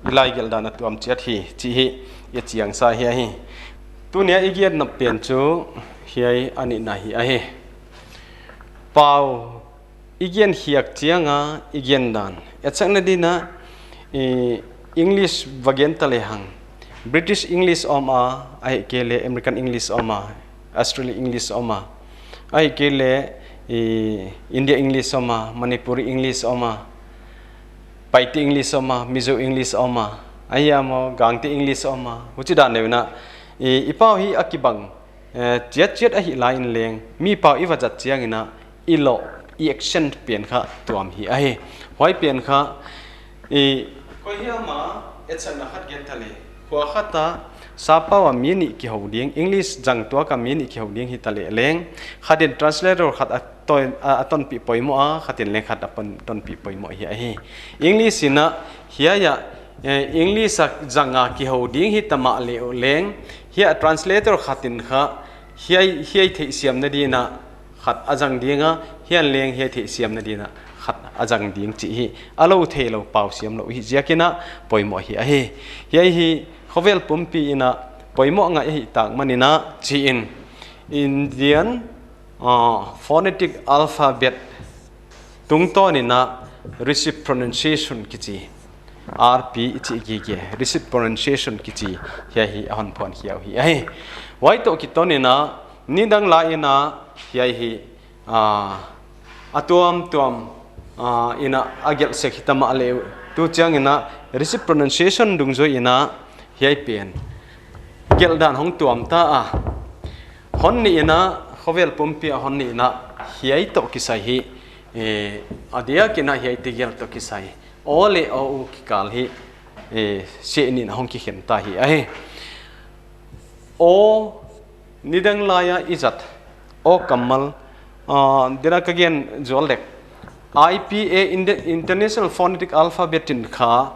i lai gelh dan a tuam chiat hi, chih hi, i chiang sa hi ahi. Tuni a i gen nop pen chu, hiai a nihna hi ahi. Pau i gen khiak chiang a, i gen dan. Etsakna din a, i English va gen ta lehang. British English om a, ahihkeileh American English om a, Australian English om a. Ahihkeileh, i India English om a, Manipuri English om a. Paite English om a, Mizo English om a. Ahi a maw, Gangte English om a. Huchi dan deuh in a, i, i pau hi a kibang. Eh, chiatchiat ahih lai in leng, mi pau i va zat chiang in a, i loh, i accent pen kha tuam hi ahi. Huai pen kha, i, koi hiam a, etsakna khat gen ta leh. Khua khat a, sappau a mi nih kihou ding, English zang tuak a mi nih kihou ding hita leh leng. Khat in translator khat a ton, a, a tonpih poimoh a, khat in leng khat a pon, tonpih poimoh hi ahi. English in a, hiai a, eh, English a zang a kihou ding hita mahleh uh leng, hiai a translator khat in kha, hiai, hiai theihsiamna din a khat a zang ding a, hiai in leng hiai theihsiamna din a khat a zang ding chih hi a lou theilou pau siam lou hi ziakin a poimoh hi ahi. Hiai hi khovel pumpi in a poimoh ngai ahih tak manin a chi in Indian, ah, phonetic alphabet tungtawn in a received pronunciation kichi, R P i chih gige, received pronunciation kichi hiai hi a hon phuan khia uh hi ahi. Huai toh kiton in a nidang lai in a hiai hi, ah, a tuamtuam, ah, in a a gelh sek hita mahleh uh, tu chiang in a received pronunciation dungzui in a hiai pen gelh dan hong tuam ta a. Hon nih in a, khovel pumpi a hon nih in a hiai toh kisai hi, eh, a diak in a hiaite gelh toh kisai O leh O U kikal hi, eh, seh nin hong kikhen ta hi ahi. O, nidang lai a i zat O kammal, ah, dina ka gen zual dek, I P A, Inde-, International Phonetic Alphabet in kha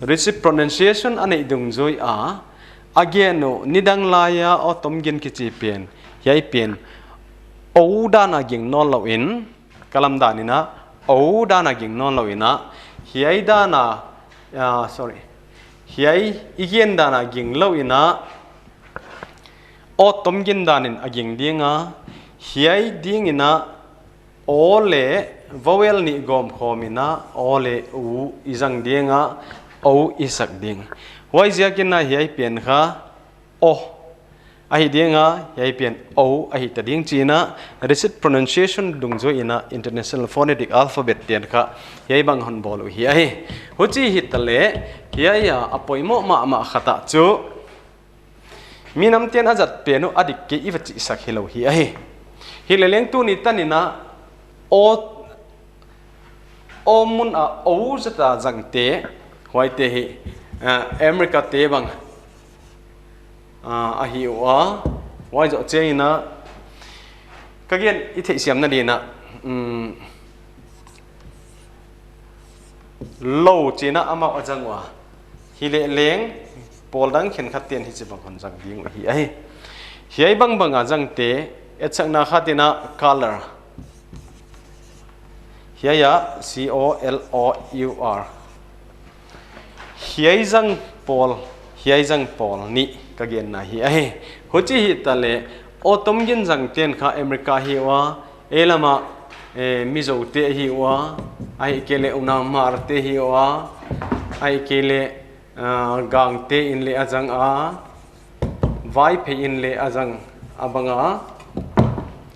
received pronunciation a neih dungzui a, a gen uh nidang lai a O tomgin kichi pen, hiai pen O dan a ging nawn lou in, ka lam dan in a O dan a ging nawn lou in a, hiai dan a, ah, sorry, hiai i gen dan a ging lou in a, O tomgin dan in a ging ding a, hiai ding in a O leh vowel nih gawmkhawm in a O leh U i zang ding a, O i sak ding. Huaiziakin a hiai pen kha O ahi ding a, hiai pen O ahi ta ding chi in a received pronunciation dungzui in a International Phonetic Alphabet te'n kha hiai bang hon bawl uh hi ahi. Huchi hitaleh hiai a a poimoh mahmah khat ah chu minamte'n a zat pen uh a dik kei i va chihsak hilou hi ahi. Hileleng tuni tan in a O, O mun a O zat a zangte, huaite hi, ah, America te bang, ah, ahi ua, huai zoh chiang in a ka gen i theihsiamna din a, um, lou chi in a amau a zang ua. Hileleng pawl dang khenkhat te'n hichibang hon zang ding uh hi ahi. Hiai bangbang a zangte, etsakna khat in a color. Hiai a C O L O U R. Hiai zang pawl, hiai zang pawl nih ka genna hi ahi. Huchi hitaleh O tomgin zangte'n kha America hi ua, ei lam a, eh, Mizo te hi ua, ahihkeileh Unau Hmar te hi ua, ahihkeileh, ah, Gang te in leh a zang a, Vaiphei in leh a zang a bang a,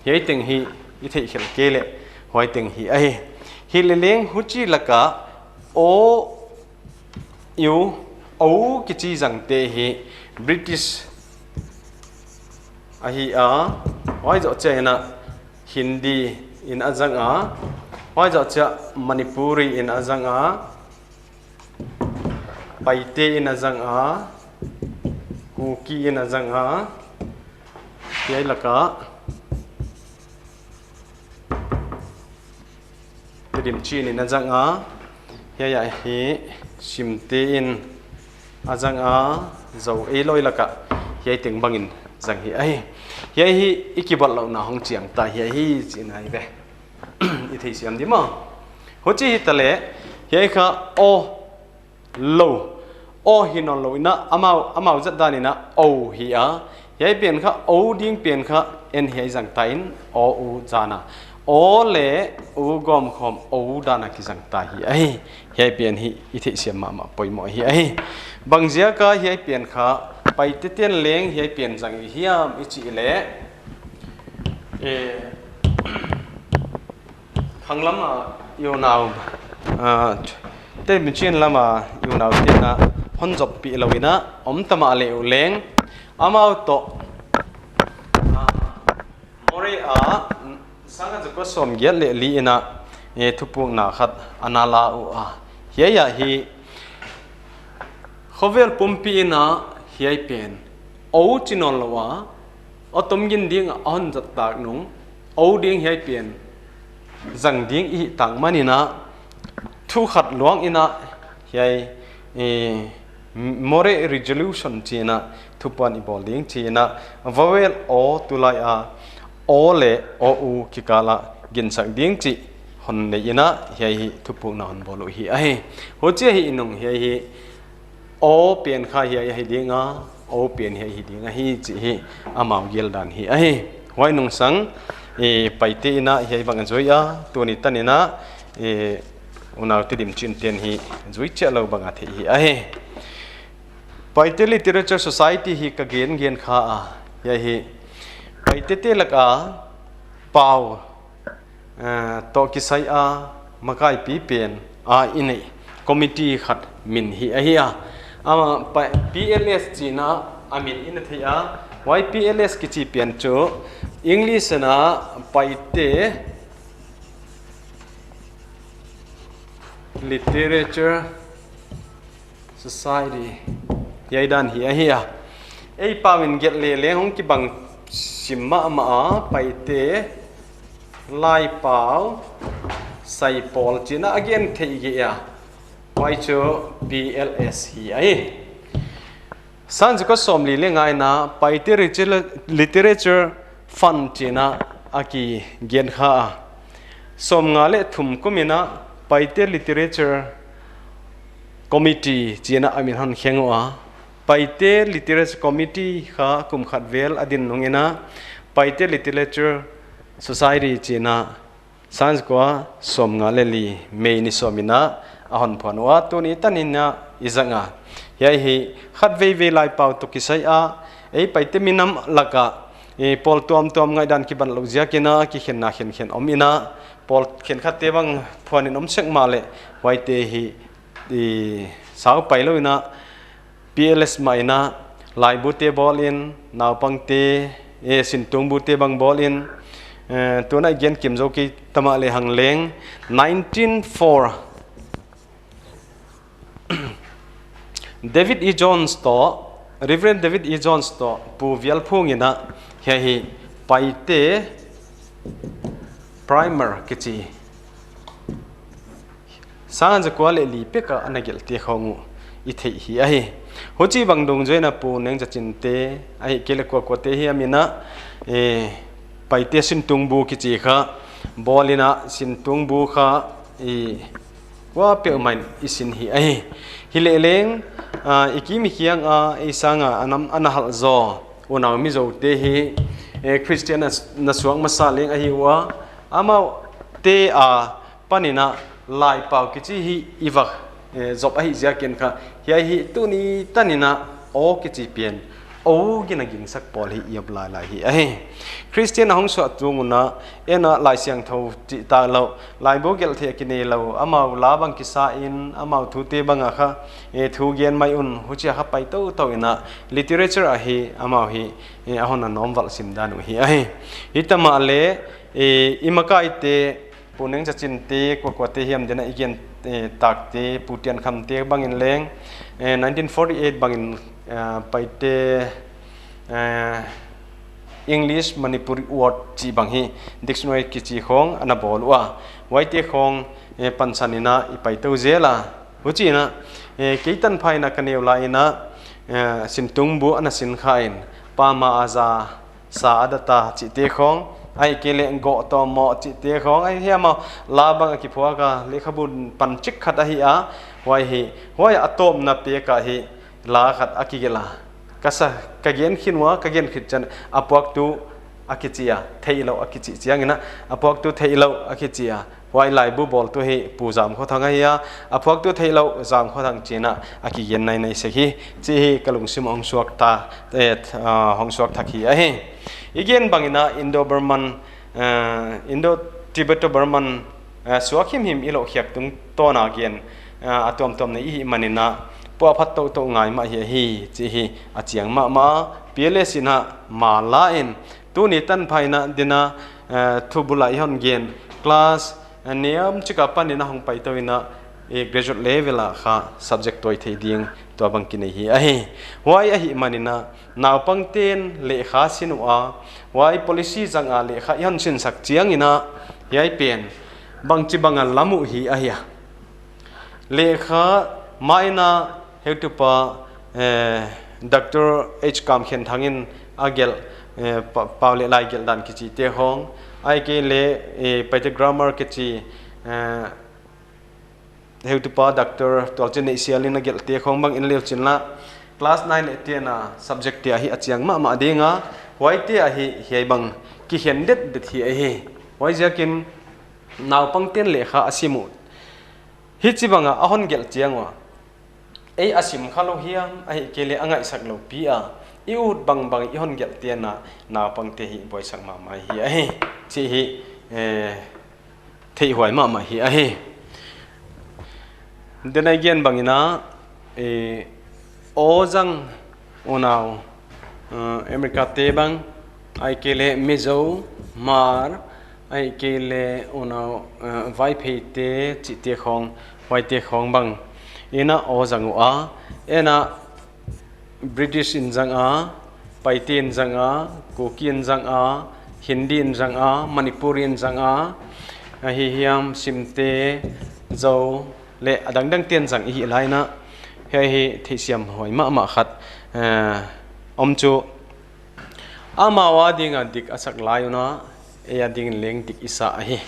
hiai teng hi i theih khelh kei leh huai teng hi ahi. Hileleng huchi lak a O, U, O kichi zangte hi British ahi a, huai zoh chiang in a Hindi in a zang a, huai zoh chiang Manipuri in a zang a, Paite in a zang a, Kuki in a zang a, hiai lak a Tedim Chin in a zang a, hiai a hi Simte in a zang a, Zou ei loi lak a hiai teng bang in zang hi ahi. Hiai hi i kibawl louhna hong chiang ta hi ahi chihna ahi ve. I theisiam di maw? Huchi hitaleh, hiai kha O lou, O hi nawn lou in a, amau, amau zat dan in a O hi a. Hiai pen kha, O ding pen kha, en hiai zang ta in, O U zan a. O leh U gawmkhawm O dan a kizang ta hi ahi. Hiai pen hi i theihsiam mahmah poimoh hi ahi. Bangziak a hiai pen kha, Paite te'n leng hiai pen zang i hiam i chih leh, eh, khang lam a i unau, ah, Tedim Chin lam a i unau te'n a hon zoppih lou in a om ta mahleh uh leng, amau toh, ah, Moreh a, sangkhat zakua sawmgiat leh li in a, eh, thupukna khat ana la ua. Hiai a hi, khovel pumpi in a hiai pen O chi nawn lou a, O tomgin ding a hon zat tak nung, O ding hiai pen zang ding i hih tak manin a, thu khat luang in a hiai, eh, Moreh Resolution chi in a thupuan i bawl ding chi in a, vowel O tulai a O leh O U kikal a ginsak ding chih hon nei in a, hiai hi thupukna hon bawl uh hi ahi. Huchi ahi nung hiai hi O pen kha hiai hi ding a, O pen hiai hi ding ahi chih hi amau geldan hi ahi. Huai nung sang, eh, Paite in a hiai bang a zui a, tuni tan in a, eh, unaute dim chin ten hi zui chiah lou bang a theih hi ahi. Paite Literature Society hi ka gen gen kha a, hiai hi Paite te lak a pau, eh, toh kisai a makaipi pen a i neih committee khat min hi ahi a. Ama pa-, P L S chih in a min i na thei a, huai P L S kichi pen chu English in a Paite Literature Society hiai dan hi ahi a. Ei pau in gelh leh leng hong kibang sim mahmah a, Paite Laipau Saipawl chih in a gen theih gige a. Huai chu P L S hi ahi. Sang zakua sawmli leh nga in a Paite Litera-, Literature Fund chih in a kigen kha a. Sawmnga leh thum kum in a Paite Literature Committee chih in a min hon kheng ua. Paite Literature Committee kha kum khat vel a din nung in a Paite Literature Society chih in a sang zakua sawmnga leh li May ni sawm in a a hon phuan ua, tuni tan in a i zang a. Hiai hi khatveivei laipau toh kisai a, ei Paite minam lak a, eh, pawl tuamtuam ngaihdan kiban lou ziak in a kikhenna khenkhen om in a, pawl khenkhat te bang phuan in om sek mahleh, huaite hi, eh, sau pai lou in a, P L S mah in a laibu te bawl in, naupang te, eh, sintung bu te bang bawl in, eh, tun a i gen kim zou kei ta mahleh hang leng, nineteen four, David E. Jones toh, Reverend David E. Jones toh Pu Vialphung in a hiai hi Paite Primer kichi sang zakua leh li pek a ana gelh te khong uh i theih hi ahi. Huchibang dungzui in a Pu Neng Za Chin te, ahihkeileh kuakua te hiam in a, eh, Paite sintung bu kichi kha bawl in a, sintung bu kha i kuapeuhmah in i sin hi ahi. Hileh leng, ah, i kim i khiang a, ei sang a, a nam ana halh zaw unau Mizo te hi, eh, Christian na, na suak masa leng ahi ua, amaute a pan in a laipau kichi hi i va, eh, zop ahih ziak in kha, hiai hi tuni tan in a aw kichi pen, aw gin a gingsak pawl hi i om lailai hi ahi. Christian a hong suah tung un a, en a Laisiangthou chih tak lou, laibu gelh theih a kinei lou, amau la bang kisa in, amau thute bang a kha, eh, thu gen mai un, huchi a kha pai toutou in a, literature a hi, amau hi, eh, a hon a nawm valh sim dan uh hi ahi. Hi ta mahleh, eh, i makaite, Pu Neng Za Chin te, kuakua te hiam in a i gen, eh, tak te, Pu Tian Kham te bang in leng, eh, nineteen forty-eight bang in, eh, Paite, eh, English Manipuri Word chih bang hi dictionary kichi khong ana bawl ua. Huaite khong, eh, pansan in a i pai tou zel a. Huchi in a, eh, kei tanpha in a ka neu lai in a, eh, sintung bu ana sin kha in, Pa Ma A Za Sa A Da Ta chih te khong, ahihkeileh Goh Tawm Mawh chih te khong, ahi hiam a la bang a kiphuak a, lehkhabu pan chik khat ahi a, huai hi, huai a tawpna pek a hi, la khat a kigelh a. Ka sa, ka gen khin ua, ka gen khit chiang a, a puaktu a kichi a, theih lou a kichi chiang in a, a puaktu theih lou a kichi a. Huai laibu bawltu hi Pu Zam Khua Thang ahi a, a puaktu theih lou Zam Khua Thang chih in a, a kigen nainai sek hi, chih hi ka lungsim hong suak ta, eh, th-, ah, hong suak thak hi ahi. I gen bang in a Indo-Burman, eh, Indo-Tibeto-Burman, eh, suak himhim i lohkhiak tungtawn a gen, eh, a tuamtuam nei i hih man in a, puahphat toutou ngai mah hi ahi, chih hi a chiang mahmah, P L S in a ma la in, tuni tanpha in a din a, eh, thubul a i hon gen, class, eh, niam chik a pan in a hong pai tou in a, eh, graduate level a kha subject tuai thei ding tua bang kinei hi ahi. Huai ahih man in a, naupang ten lehkha sin ua, huai policy zang a lehkha i hon sinsak chiang in a, hiai pen, bangchibang a lam uh hi ahi a. Lehkha ma in a heutupa, eh, Doctor H Kam Khen Thang in a gelh, eh, pa-, pau leh lai gelh dan kichi te khong, ahihkeileh, eh, Paite Grammar kichi, Eh, heutupa doctor Tualchin Neihsial in a gelhte khong bang en leu chin la, class nine leh ten a subject te ahi a chiang mahmah ding a, huaite ahi hiai bang kikhen detdet hi ahi. Huaiziakin naupangte'n lehkha a sim uh hichibang a a hon gelh chiang ua, ei a sim kha lou hiam, ahihkeileh a ngaihsak lou pi a, i ut bangbang i hon gelh chiang a, naupangte hi buaisak mahmah hi ahi chih hi, eh, theihhuai mahmah hi ahi. Then again bang in a, eh, aw zang unau, eh, America te bang, ahihkeileh Mizo, Hmar, ahihkeileh unau, eh, Vaiphei te chihte khong, huaite khong bang in a aw zang ua, en a British in zang a, Paite in zang a, Kuki in zang a, Hindi in zang a, Manipuri in zang a, ahi hiam Simte, Zo leh a dangdangte'n zang i hih lai in a, hiai hi theihsiam huai mahmah khat, eh, om chu amau a ding a dik a sak lai un a, ei a ding leng dik i sa ahi.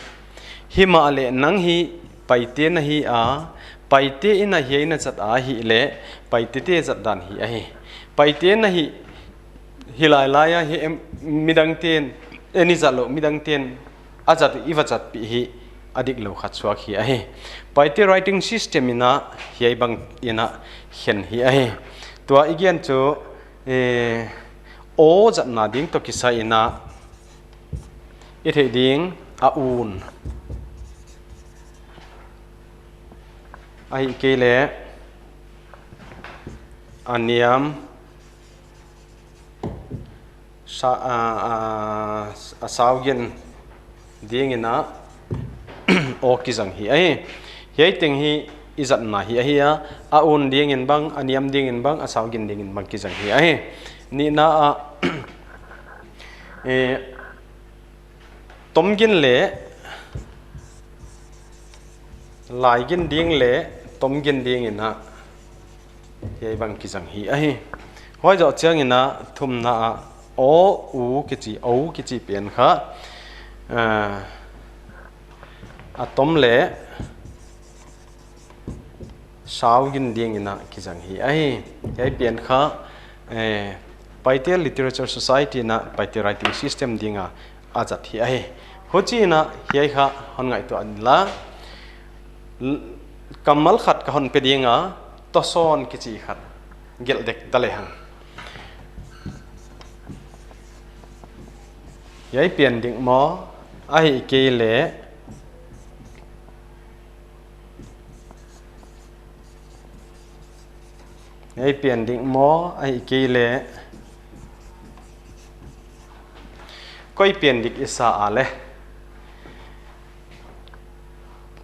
Himahleh nang hi Paite na hi a, Paite in a hiai na zat a hihleh, Paite te zat dan hi ahi. Paite na hi, hi lailai a hi em, midangte'n, ei i zat lou, midangte'n a zat i va zatpih hi a dik lou khat suak hi ahi. Paite writing system in a hiai bang in a khen hi ahi. Tua i gen chu, eh, aw zatna ding toh kisai in a i theih ding a un, ahihkeileh a niam, sa, a, a, a sau gin ding in a aw kizang hi ahi. Hiai teng hi i zatna hi ahi a, a un ding in bang, a niam ding in bang, a sau gin ding in bang kizang hi ahi. Nihna a, eh, tom gin leh lai gin ding leh tom gin ding in a hiai bang kizang hi ahi. Huai zoh chiang in a thumna a aw, u kichi, o kichi pen kha, eh, a tom leh sau gin ding in a kizang hi ahi. Hiai pen kha, eh, Paite Literature Society in a Paite writing system ding a a zat hi ahi. Huchi in a hiai kha hon ngaihtuah in la, l-, kammal khat ka hon pe ding a, tawsawn kichi khat gelh dek ta lehang. Hiai pen dik maw, ahihkeileh, hiai pen dik maw, ahihkeileh, koi pen dik i sa a leh.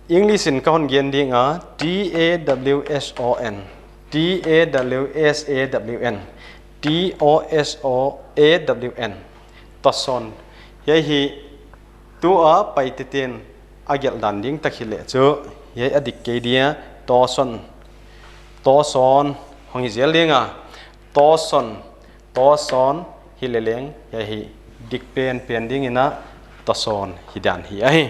English in ka hon gen ding a, T A W S O N, T A W S A W N, T O S O A W N. Tawsawn. Hiai hi tu a Paite te'n a gelh dan ding tak hileh chu, hiai a dik kei dia, tawsawn. Tawsawn hong hi zel ding a, tawsawn. Tawsawn hi leleng, hiai hi dik penpen ding in a tawsawn hi dan hi ahi.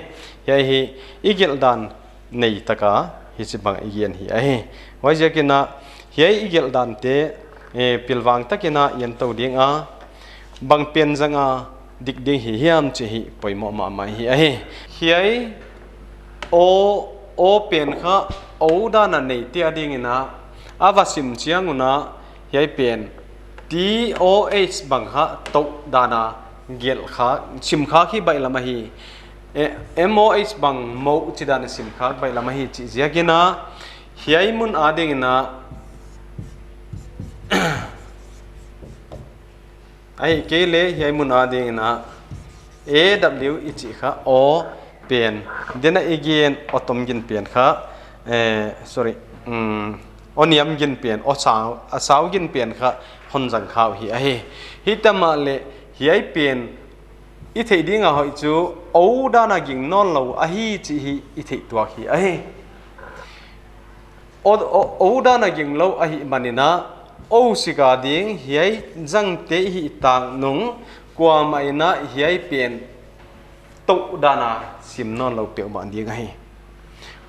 Hiai hi i gelh dan nei tak a hichibang i gen hi ahi. Huaiziak in a hiai i gelh dante, eh, pilvang tak in a i en tou ding a, bang pen zang a dik ding hi hiam chih hi poimoh mahmah hi ahi. Hiai o, o pen kha o dan a neite a ding in a, a va sim chiang un a, hiai pen T O H bang kha tou dan a gelh kha, sim khak hi baihlam ahi. Eh, M O H bang mo chi dan a sim khak baihlam ahi chih ziak in a, hiai mun a ding in a, ahihkeileh hiai mun a ding in a, A W i chih kha o pen. Then again, o tom gin pen kha, eh, sorry, um, o niam gin pen, o sau, a sau gin pen kha hon zang khak uh hi ahi. Himahleh hiai pen i theih ding a hoih chu o dan a ging nawn lou ahi chih hi i theih tuak hi ahi. O, o, o dan a ging lou ahihman in a, o sik a ding hiai zangte i hih tak nung, kuamah in a hiai pen tou dan a sim nawn lou peuhmah ding ahi.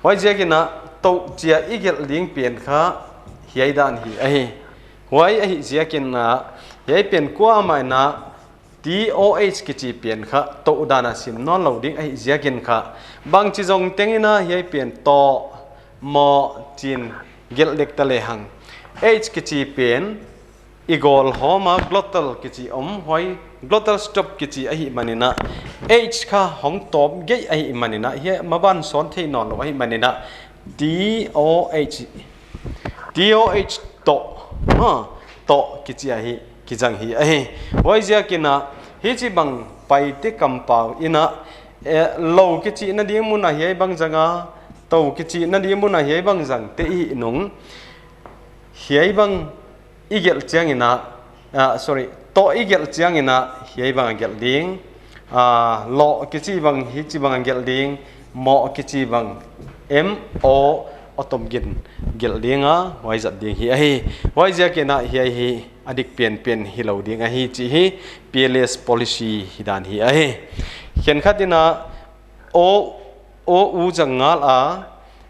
Huaiziakin a toh chia i gelh ding pen kha hiai dan hi ahi. Huai ahih ziakin a hiai pen kuamah in a T O H kichi pen kha toh dan a sim nawnlou ding ahih ziakin kha, bangchi zong tengin a hiai pen toh, moh chi'n gelh dek ta lehang, H kichi pen i gawl hawm a glottal kichi om, huai glottal stop kichi ahihmanin a, H kha hong tawp geih ahihmanin a, hiai maban sawn thei nawnlou ahihmanin a, T O H, T O H toh, ha, toh kichi ahi, kizang hi ahi. Huaiziakin a, hichibang Paite kampau in a, eh, lou kichihna ding mun a hiai bang zang a, toh kichihna ding mun a hiai bang zang te i hih nung, hiai bang i gelh chiangin a, ah, sorry, toh i gelh chiangin a hiai bang a gelh ding, ah, loh kichi bang hichibang a gelh ding, moh kichi bang, M O, o tom gin gelh ding a, huai zat ding hi ahi. Huaiziakin a hiai hi a dik penpen hilou ding ahi chih hi P L S policy hi dan hi ahi. Khenkhat in a O, O U zang ngal a,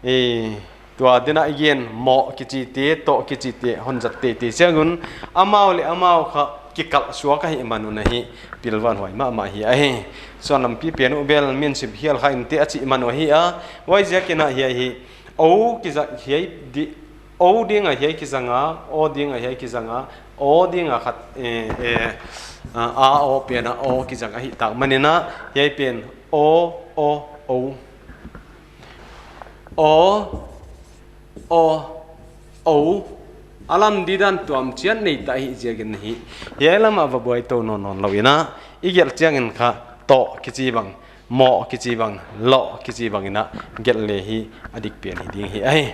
eh, tua din a i gen moh kichi te, toh kichi te hon zat teitei chiang un, amau leh amau kha kikalh suak ahihman un a hi, pilvang huai mahmah hi ahi. Suan lampi pen uh bel min sim hial kha in te a chih man uh ahi a, huaiziakin a hiai hi, O kizang hiai di, O ding a hiai kizang a, O ding a hiai kizang a, O ding a khat, eh, eh, ah, A O pen a O kizang ahih tak manin a, hiai pen O, O, O. O, O, O. A lam didan tuam chiat nei ta ahih ziakin hi. Hiai lam a va buai tou nawnnawn lou in a, i gelh chiangin kha toh kichi bang, moh kichi bang, loh kichi bang in a gelh leh hi a dik pen hi ding hi ahi.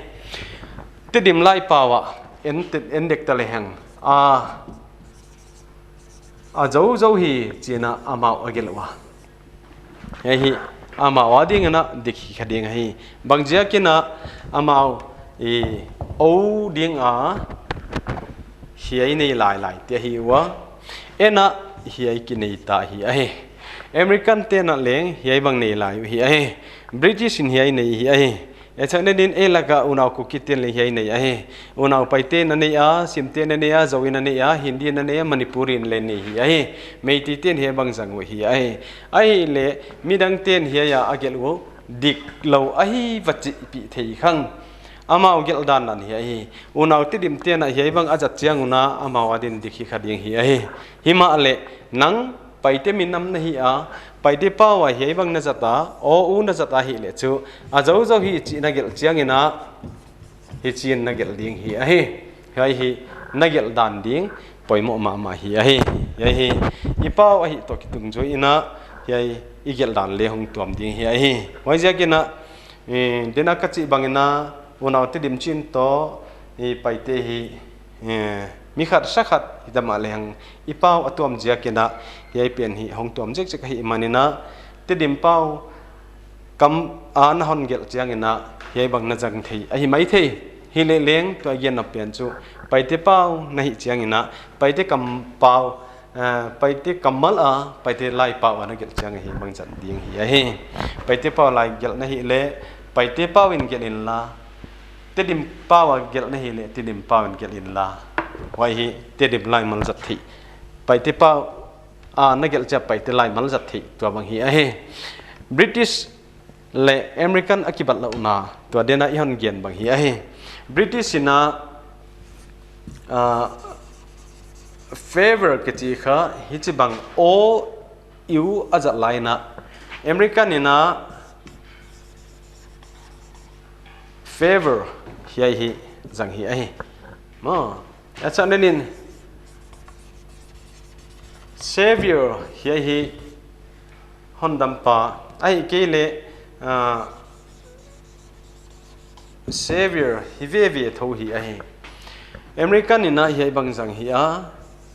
Tedim laipau ah en, en dek ta lehang, a, a zou zou hi chi'n a amau a gelh ua. Hiai hi amau adingin a dik hi kha ding ahi. Bangziakin a amau i O ding a hiai nei lailai te ahi ua. N a hiai kinei ta hi ahi. American te'n a leng hiai bang nei lai uh hi ahi. British in hiai nei hi ahi. Huchiin a din ei laka unau Kuki te'n leng hiai nei ahi. Unau Paite'n a nei a, Simte'n a nei a, Zo in a nei a, Hindi in a nei a, Manipuri in leng nei hi ahi. Meitei te'n hiai bang zang uh hi ahi. Ahihleh midang te'n hiai a a gelh uh diklou ahi va chihpih thei khang. Amau gelh dan dan hi ahi. Unau Tedim te'n a hiai bang a zat chiang un a amau adin dik hi kha ding hi ahi. Himahleh nang Paite minam na hi a, Paite pau a hiai bang na zat a, O U na zat a hihleh chu, a zou zou hi chih na gelh chiangin a, hichi'n na gelh ding hi ahi. Hiai hi na gelh dan ding poimoh mahmah hi ahi. Hiai hi i pau ahih toh kitungzui in a, hiai i gelh dan leh hong tuam ding hi ahi. Huaiziakin a, eh, din a ka chih bangin a, unau Tedim chin toh, eh, Paite hi, eh, mi khat sa khat hi ta mahlehang i pau a tuam ziakin a, hiai pen hi hong tuam zekzek ahihmanin a, Tedim pau kam a na hon gelh chiangin a, hiai bang na zang thei ahi maithei. Himahleh leng tua i gen nop pen chu, Paite pau na hih chiangin a, Paite kampau, eh, Paite kammal a, Paite laipau a na gelh chiang a hiai bang zat ding hi ahi. Paite pau lai gelh na hihleh, Paite pau in gelh inla, Tedim pau a gelh na hihleh, Tedim pau in gelh inla. Huai hi Tedim laimal zat theih. Paite pau a na gelh chiang Paite laimal zat theih, tua bang hi ahi. British leh American a kibatlouhna, tua din a i hon gen bang hi ahi. British in a, ah, favor kichi kha hichibang O U a zat lai in a, American in a favor hiai hi zang hi ahi. Maw, huchiin a din savior hiai hi hondampa, ahihkeileh, ah, savior hi veve thou hi ahi. American in a hiai bang zang hi a,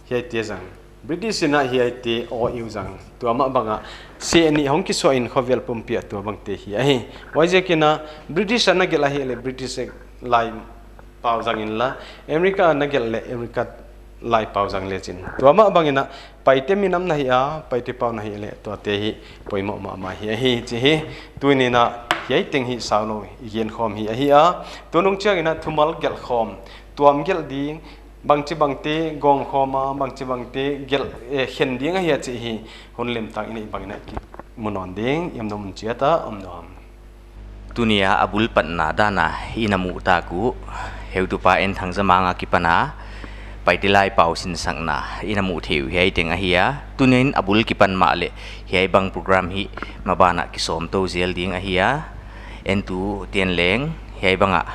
hiaite zang. British in a hiaite O U zang. Tua mah bang a, se ni hong kisuah in khovel pumpi a tua bangte hi ahi. Huaiziakin a, British a na gelh ahihleh British laipau zang inla, America a na gelh leh America laipau zang lechin. Tua mah bangin a, Paite minam na hi a, Paite pau na hihleh, tuate hi poimoh mahmah hi ahi chih hi. Tuni'n a, Hiai teng hi sau lou i gen khawm hi ahi a. Tunung chiang in a thumal gelh khawm, tuam gelh ding, bangchibangte gawng khawm a, bangchibangte gelh, eh, khen ding ahi a chih hi hun lemtak i neih bang in a kimu nawn ding, i om na mun chiat a om nuam. Tuni a a bul patna dan a i na muh tak uh, heutupa N. Thangzamang a kipan a Paite Laipau sinsakna i na muh theih uh hiai teng ahi a. Tuni'n a bul kipan mahleh hiai bang program hi maban ah kisawm tou zel ding ahi a. Entute'n leng hiai bang ah,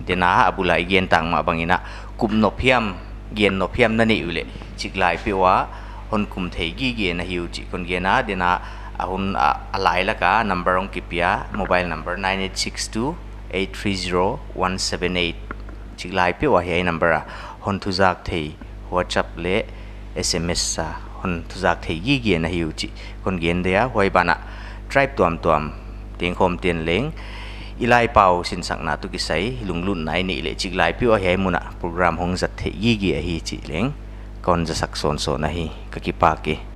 den a a bul a i gen tak mah bang in a, kum nop hiam, gen nop hiam na neih uleh chiklai peuh a hon kum thei gige na hi uh chih kon gen a. Den a, a hun a, a lai lak a number hong kipia, mobile number nine eight six two eight three zero one seven eight. Chiklai peuh a hiai number a hon thuzak thei, WhatsApp leh S M S a hon thuzak thei gige na hi uh chih kon gen dia. Huai ban ah tribe tuamtuam teng khawmte'n leng i Laipau sinsakna toh kisai lunglutna i neih leh chiklai peuh a hiai mun ah program hong zat theih gige ahi chih leng kon zasak sawnsawn ahi. Ka kipak e.